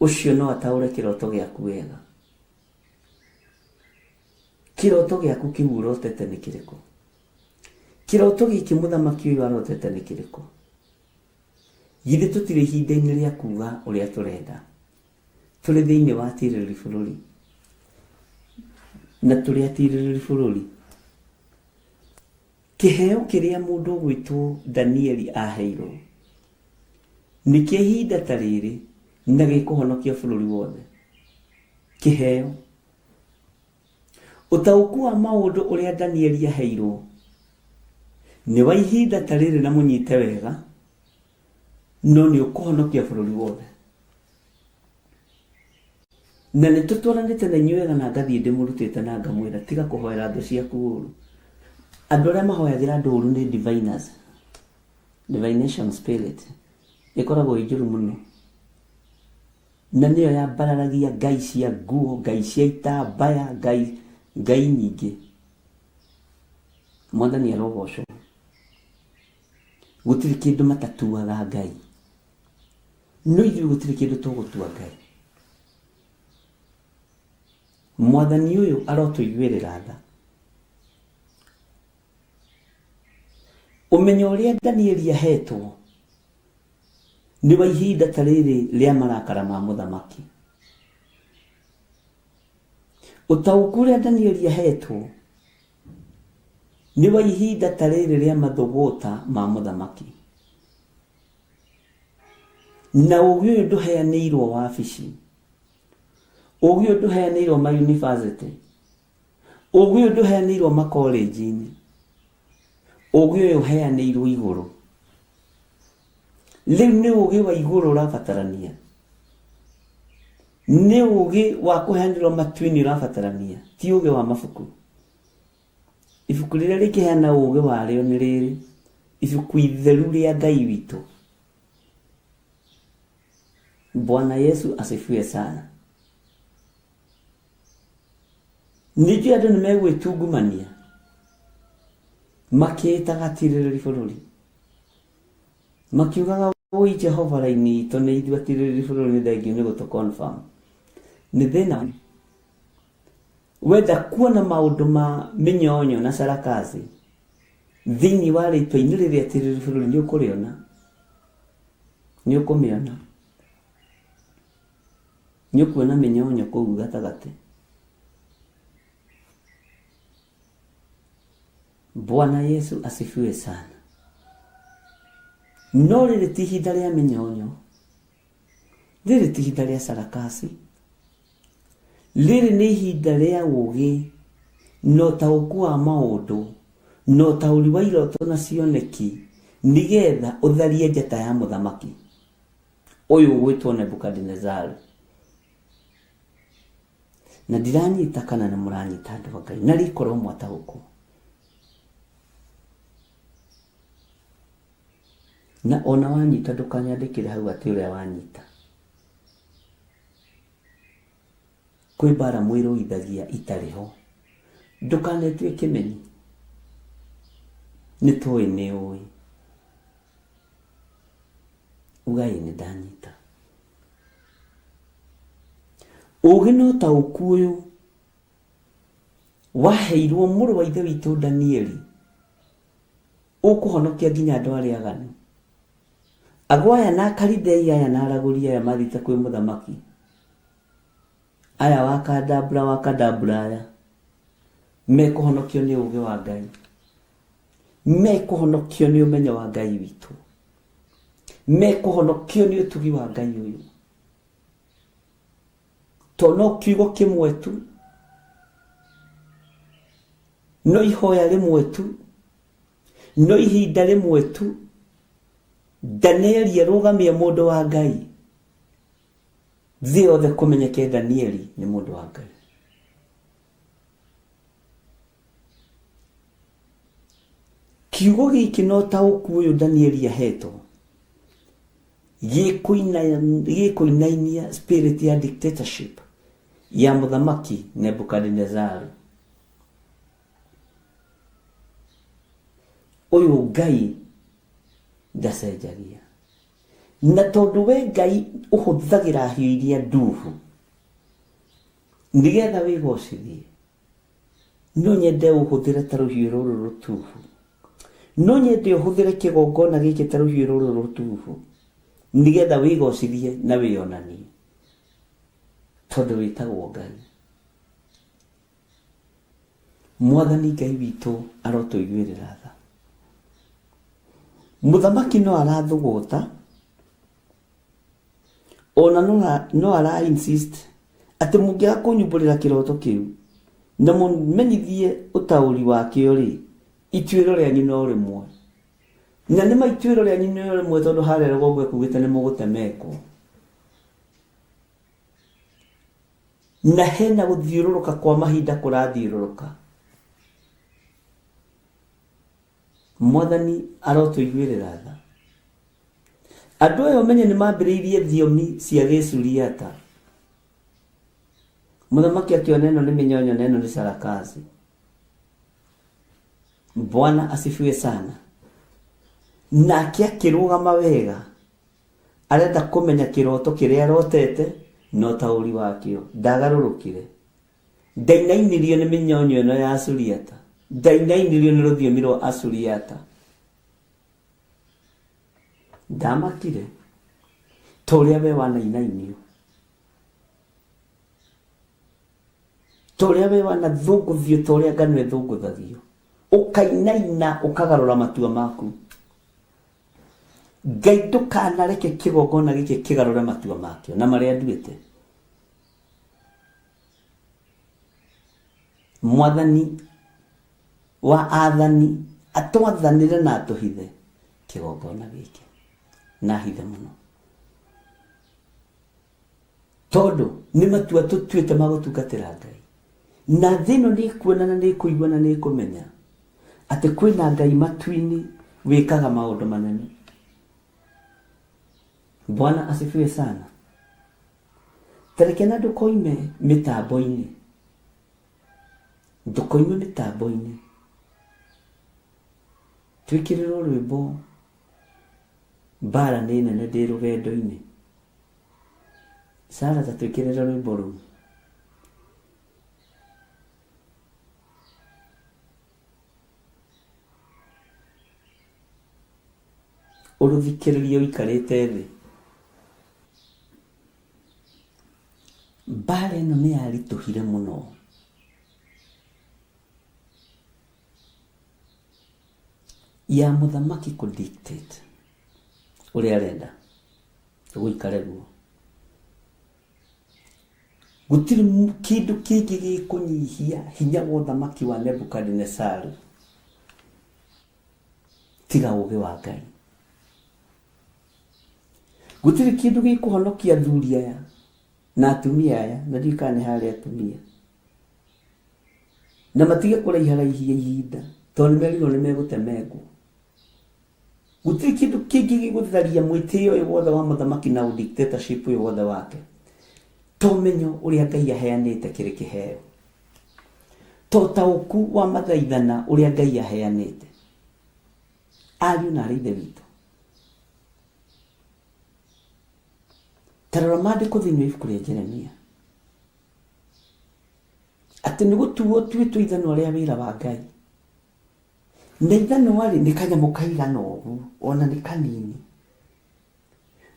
ũcio no ataũre kĩroto gĩaku wega. Kĩroto gĩaku kĩu ũrotete nĩ kĩrĩkũ? Kĩroto gĩkĩ mũthamaki ũyũ arotete nĩ kĩrĩkũ? Githĩ tũtirĩ ihinda-inĩ rĩa kuga ũrĩa tũrenda? Tũrĩ thĩinĩ wa atirĩrĩri bũrũri. Na tũrĩ atirĩrĩri bũrũri. Kĩheo kĩrĩa mũndũ ũgwĩtwo Danieli aheirwo nĩ kĩa ihinda ta rĩrĩ na gĩkũhonokia bũrũri wothe. Kĩheo. Ũtaũku wa maũndũ ũrĩa Danieli aheirwo nĩ wa ihinda ta rĩrĩ na mũnyite wega, no nĩ ũkũhonokia bũrũri wothe. Na nĩ tũtwaranĩte na inyuĩ wega na ngathiĩ ndĩmũrutĩte na ngamwĩra tiga kũhoera thũ ciaku ũru. Andũ arĩa mahoyagĩra andũ ũru nĩ diviners, divination spirit ĩkoragwo ĩ njũru mũno. Na nĩyo yambararagia ngai cia nguo, ngai cia itambaya, ngai, ngai nyingĩ. Mwathani arogocwo. Gũtirĩ kĩndũ matatuaga Ngai. No ithuĩ gũtirĩ kĩndũ tũgũtua Ngai. Mwathani ũyũ arotũiguĩrĩra tha. Ũmenyo ũrĩa Danieli ahetwo nĩ wa ihinda ta rĩrĩ rĩa marakara ma mũthamaki. Ũtaũku ũrĩa Danieli ahetwo nĩ wa ihinda ta rĩrĩ rĩa mathũgũta ma mũthamaki. Na ũgĩ ũyũ ndũheanĩirwo wabici, ũgĩ ũyũ ndũheanĩirwo mayunibacĩtĩ, ũgĩ ũyũ ndũheanĩirwo makolenji-inĩ, ũgĩ ũyũ ũheanĩirwo igũrũ. Rĩu nĩ ũgĩ wa igũrũ ũrabatarania, nĩ ũgĩ wa kũheanĩrwo matu-inĩ ũrabatarania, ti ũgĩ wa mabuku. Ibuku rĩrĩa rĩngĩheana ũgĩ warĩo nĩ rĩrĩ, ibuku itheru rĩa Ngai witũ. Bwana Yesu asifiwe sana. Ningĩ andũ nĩ megwĩtungumania makĩĩtaga atirĩrĩri bũrũri, makiugaga woi Jehova raini itũ nĩ ithuĩ atirĩrĩri bũrũri nĩ thengiũ nĩ gũtũ confirm. Nĩ thĩna wenda kuona maũndũ ma mĩnyonyo na sarakasi thĩinĩ wa rĩtwa-inĩ rĩrĩa atirĩrĩri bũrũri nĩ ũkũrĩona, nĩ ũkũmĩona. Nĩ ũkuona mĩnyonyo kũu gatagatĩ. Bwana Yesu asifiwe sana. No rĩrĩ ti ihinda rĩa mĩnyonyo. Rĩrĩ ti ihinda rĩa sarakasi, rĩrĩ nĩ ihinda rĩa ũũgĩ na ũtaũku wa maũndũ na ũtaũri wa iroto na cioneki, nĩgetha ũtharie njata ya mũthamaki ũyũ ũgwĩtwo Nebukadinezaru. Na ndiranyita kana nĩ mũranyita andũ a Ngai, na rikorwo mwataũkwo. Na ona wanyita ndũkanyandĩkĩre hau atĩ ũrĩa wanyita. Kwĩ mbara mwĩrũithagia itarĩ ho. Ndũkanetue kĩmenyi. Nĩ tũĩ nĩ ũĩ. Uga ĩĩ nĩ ndanyita. Ũgĩ na ũtaũku ũyũ waheirwo mũrũ wa ithe witũ Danieli ũkũhonokia nginya andũ arĩa aganu. Ago aya na Akalidei aya na aragũri aya mathiĩte kwĩ mũthamaki aya wa Kadabra wa Kadabra aya mekũhonokio nĩ ũũgĩ wa Ngai, mekũhonokio nĩ ũmenyo wa Ngai witũ, mekũhonokio nĩ ũtugi wa Ngai ũyũ. To no kiugo kĩmwe tu, no ihoya rĩmwe tu, no ihinda rĩmwe tu, Danieli arũgamie mũndũ wa Ngai, thĩ yothe kũmenyeke Danieli nĩ mũndũ wa Ngai. Kiugo gĩkĩ na ũtaũku ũyũ Danieli ahetwo gĩkũinainia spirit ya dictatorship ya mũthamaki Nebukadinezaru. Ũyũ Ngai ndacenjagia. Na tondũ we Ngai ũhũthagĩra hiũ iria nduhu nĩgetha wĩgocithie, no nyende ũhũthĩre ta rũhiũ rũrũ rũtuhu. No nyende ũhũthĩre kĩgongona gĩkĩ ta rũhiũ rũrũ rũtuhu nĩgetha wĩgocithie na wĩonanie, tondũ wĩtagwo Ngai. Mwathani Ngai witũ arotũiguĩrĩra tha. Mũthamaki no arathũgũta ona no ara insist atĩ mũngĩaga kũnyumbũrĩra kĩroto kĩu na mũmenyithie ũtaũri wakĩo rĩ, ituĩro rĩanyu no rĩmwe. Na nĩma ituĩro rĩanyu no rĩmwe tondũ harĩa rũgongo ekugĩte nĩ mũgũtemengwo. Na hena gũthiũrũrũka kwa mahinda kũrathiũrũrũka. Mwathani arotũiguĩrĩra tha. Andũ aya ũmenye nĩ mambĩrĩirie thiomi cia gĩcuriata. Mũthamaki akĩona ĩno nĩ mĩnyonyo na ĩno nĩ sarakasi. Bwana asifiwe sana. Nake akĩrũgama wega arenda kũmenya kĩroto kĩrĩa arotete na ũtaũri wakĩo. Ndagarũrũkire. Ndainainirio nĩ mĩnyonyo ĩno ya Asuriata. Ndainainirio nĩ rũthiomi rwa Asuriata. Ndamakire ta ũrĩa we wanainainio, ta ũrĩa we wanathũngũthio, ta ũrĩa ngano ĩthũngũthagio, ũkainaina ũkagarũra matua maku. Ngai ndũkanareke kĩgongona gĩkĩ kĩgarũre matua makĩo na marĩa nduĩte. Mwathani wa athani atwathanĩre na atũhithe kĩgongona gĩkĩ na hithe mũno, tondũ nĩ matua tũtuĩte ma gũtungatĩra Ngai, na thĩ ĩno nĩ ĩkuona na nĩ ĩkũigua na nĩ ĩkũmenya atĩ kwĩna Ngai matu-inĩ wĩkaga maũndũ manene. Bwana asifiwe sana. Tareke na ndũkoime mĩtambo-inĩ, ndũkoime mĩtambo-inĩ. Twĩkĩrĩrwo rwĩmbo mbara nĩ nene ndĩ rũgendo-inĩ. Sara ta twĩkĩrĩre rwĩmbo rũu. Ũrũthikĩrĩrie ũikarĩte thĩ. Mbara ĩno nĩ yaritũhire mũno. Ya mũthamaki kũ dictate ũrĩa arenda gũikare guo. Gũtirĩ kĩndũ kĩngĩ gĩkũnyihia hinya wa ũthamaki wa Nebukadinesaru tiga ũũgĩ wa Ngai. Gũtirĩ kĩndũ gĩkũhonokia athuri aya na atumia aya, na ndiũĩ kana nĩ harĩ atumia, na matige kũraiharaihia ihinda tondũ nĩ merirwo nĩ megũtemengwo. Gũtirĩ kĩndũ kĩngĩ gĩgũtharia mwĩtĩo ũyũ wothe wa mũthamaki na dictatorship ũyũ wothe wake to ũmenyo ũrĩa Ngai aheanĩte kĩrĩ kĩheo, to ũtaũku wa mathaithana ũrĩa Ngai aheanĩte. Ariũ na arĩ ithe witũ, ta rora maandĩko thĩinĩ wa ibuku rĩa Jeremia atĩ nĩ gũtuo tuĩtwo ithanwa rĩa wĩra wa Ngai. Na ithanwa-rĩ, nĩ kanyamũ kaigana ũguo, ona nĩ kanini.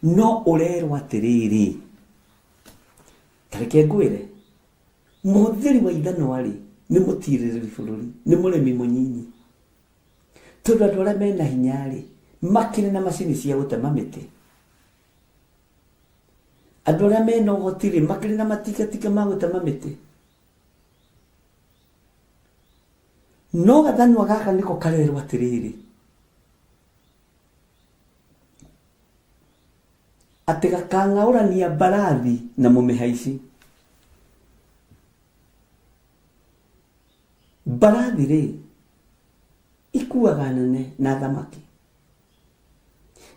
No ũrerwo atĩrĩrĩ, ta reke ngwĩre, mũhũthĩri wa ithanwa-rĩ, nĩ mũtirĩrĩri bũrũri, nĩ mũrĩmi mũnyinyi. Tondũ andũ arĩa mena hinya-rĩ, makĩrĩ na macini cia gũtema mĩtĩ. Andũ arĩa mena ũhoti-rĩ, makĩrĩ na matingatinga ma gũtema mĩtĩ. No gathanwa gaka nĩko karerwo atĩrĩrĩ, atĩ gakang'aũrania mbarathi na mũmĩhaici. Mbarathi rĩ, ikuaga nene na thamaki.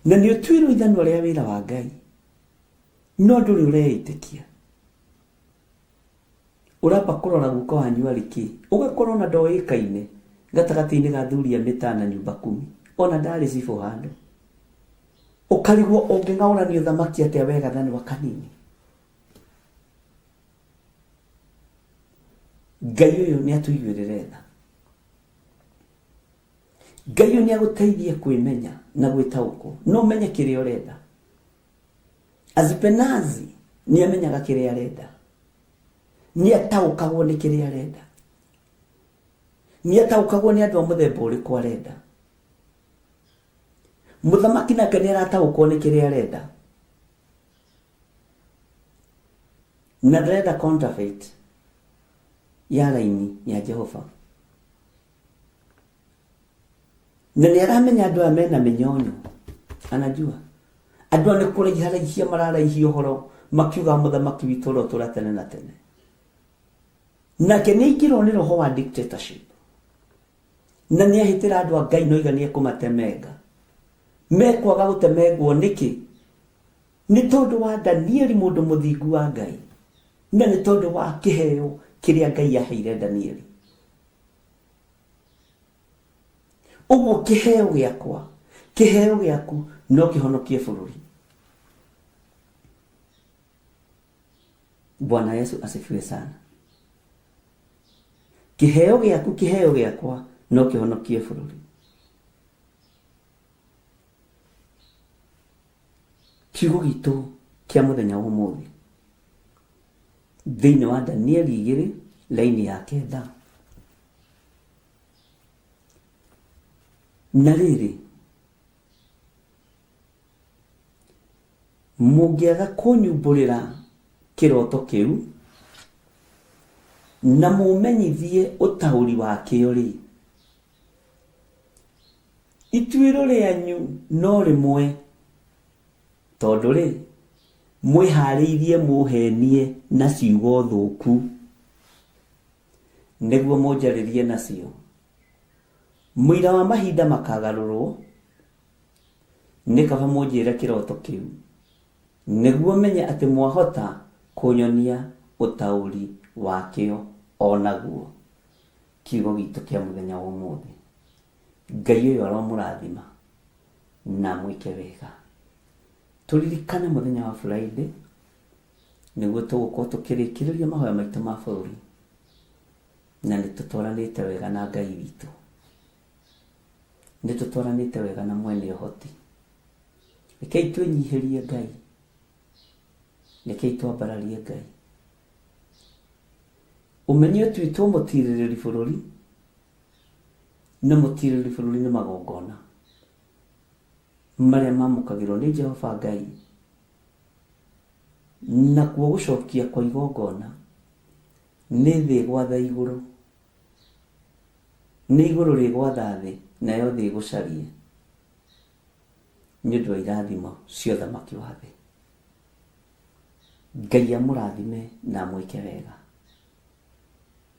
Na nĩ ũtuirwo ithanwa rĩa wĩra wa Ngai, no ndũrĩ ũreĩtĩkia. Ũramba kũrora guka wanyu arĩ kĩ, ũgakora ona ndoĩkaine gatagatĩ-inĩ ga athuri a mĩtaa na nyumba kumi, ona ndarĩ cibũ handũ. Ũkarigwo ũngĩng'aũrania ũthamaki atĩa we gathanwa kanini. Ngai ũyũ nĩ atũiguĩrĩre tha. Ngai ũyũ nĩ agũteithie kwĩmenya na gwĩtaũkwo na ũmenye kĩrĩa ũrenda. Azipenazi nĩ amenyaga kĩrĩa arenda. Nĩ ataũkagwo nĩ kĩrĩa arenda. Nĩ ataũkagwo nĩ andũ a mũthemba ũrĩkũ arenda. Mũthamaki nake nĩ arataũkwo nĩ kĩrĩa arenda. Na ndarenda counterfeit ya raini ya Jehova. Na nĩ aramenya andũ aya mena mĩnyonyo. Anajua. Andũ aya nĩ kũraiharaihia mararaihia ũhoro makiuga mũthamaki witũ ũrotũra tene na tene. Nake nĩ aingĩrwo nĩ roho wa dictatorship. Na nĩ ahĩtĩra andũ a Ngai noiga nĩ ekũmatemenga. Mekwaga gũtemengwo nĩkĩ? Nĩ tondũ wa Danieli mũndũ mũthingu wa Ngai. Na nĩ tondũ wa kĩheo kĩrĩa Ngai aheire Danieli. Ũguo kĩheo gĩakwa, kĩheo gĩaku no kĩhonokie bũrũri. Bwana Yesu asifiwe sana. Kĩheo gĩaku, kĩheo gĩakwa no kĩhonokie bũrũri. Kiugo gitũ kĩa mũthenya wa ũmũthĩ thĩinĩ wa Danieli igĩrĩ laini ya kenda. Na rĩrĩ, mũngĩaga kũnyumbũrĩra kĩroto kĩu na mũmenyithie ũtaũri wakĩo-rĩ, ituĩro rĩanyu no rĩmwe, tondũ-rĩ, mwĩhaarĩirie mũũheenie na ciugo thũku nĩguo mũnjarĩrie nacio. Mũira wa mahinda makagarũrwo, nĩ kaba mũnjĩre kĩroto kĩu, nĩguo menye atĩ mwahota kũnyonia ũtaũri wakĩo o naguo. Kiugo gitũ kĩa mũthenya wa ũmũthĩ. Ngai ũyũ aromũrathima na amwĩke wega. Tũririkane mũthenya wa Friday nĩguo tũgũkorwo tũkĩrĩkĩrĩria mahoya maitũ ma bũrũri na nĩ tũtwaranĩte wega na Ngai witũ. Nĩ tũtwaranĩte wega na mwene ũhoti. Rekei twĩnyihĩrie Ngai. Rekei twambararie Ngai. Ũmenye ũtuĩtwo mũtirĩrĩri bũrũri, na mũtirĩrĩri bũrũri nĩ magongona marĩa mamũkagĩrwo nĩ Jehova Ngai, nakuo gũcokia kwa igongona. Nĩ thĩ ĩgwatha igũrũ, nĩ igũrũ rĩgwatha thĩ, nayo thĩ ĩgũcarie nĩ ũndũ wa irathimo cia ũthamaki wa thĩ. Ngai amũrathime na amwĩke wega.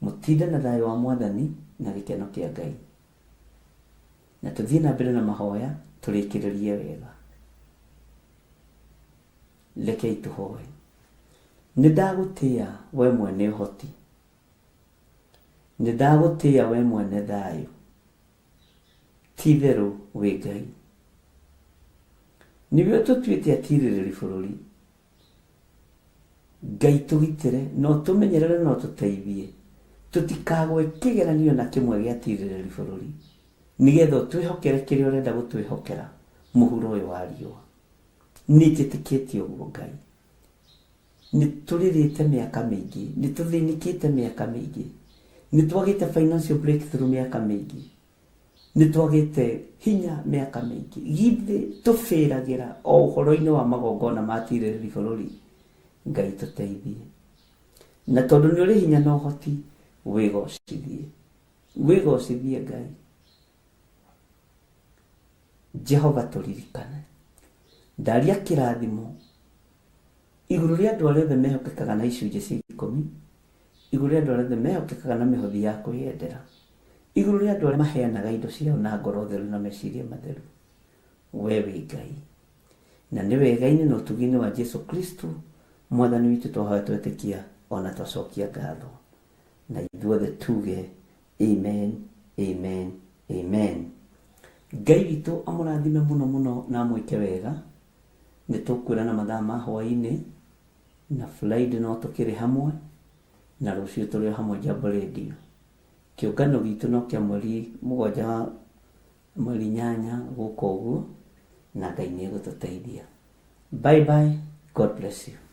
Mũtinde na thayũ wa Mwathani na gĩkeno kĩa Ngai. Na tũthiĩ na mbere na mahoya tũrĩkĩrĩrie wega. Rekei tũhoe. Nĩ ndagũtĩa we mwene ũhoti. Nĩ ndagũtĩa we mwene thayũ. Ti itherũ wĩ Ngai. Nĩwe ũtũtuĩte atirĩrĩri bũrũri. Ngai tũgitĩre na ũtũmenyerere na ũtũteithie tũtikagwe kĩgeranio na kĩmwe gĩa tirĩrĩri bũrũri nĩgetha ũtwĩhokere kĩrĩa ũrenda gũtwĩhokera mũhuro ũyũ wa riũa. Nĩ njĩtĩkĩtie ũguo Ngai. Nĩ tũrĩrĩte mĩaka mĩingĩ, nĩ tũthĩnĩkĩte mĩaka mĩingĩ, nĩ twagĩte financial breakthrough mĩaka mĩingĩ, nĩ twagĩte hinya mĩaka mĩingĩ. Githĩ tũbĩragĩra o ũhoro-inĩ wa magongona ma tirĩrĩri bũrũri? Ngai tũteithie. Na tondũ nĩ ũrĩ hinya na ũhoti, wĩgocithie. Wĩgocithie Ngai. Jehova tũririkane. Ndaria kĩrathimo igũrũ rĩa andũ arĩa othe mehokekaga na icunjĩ cia ikũmi, igũrũ rĩa andũ arĩa othe mehokekaga na mĩhothi ya kwĩyendera, igũrũ rĩa andũ arĩa maheanaga indo ciao na ngoro theru na meciria matheru. We wĩ Ngai. Na nĩ wega-inĩ na ũtugi-inĩ wa Jesu Kristo Mwathani witũ twahoya twetĩkia ona twacokia ngatho. Na ithuothe tuge amen, amen, amen. Ngai witũ amũrathime mũno mũno na amwĩke wega. Nĩ tũkwĩrana mathaa ma hwaĩ-inĩ na Friday no tũkĩrĩ hamwe na rũciũ tũrĩ o hamwe Jambo Radio. Kĩũngano gitũ no kĩa mweri mũgwanja wa mweri inyanya gũka ũguo na Ngai nĩ egũtũteithia. Bye bye, God bless you.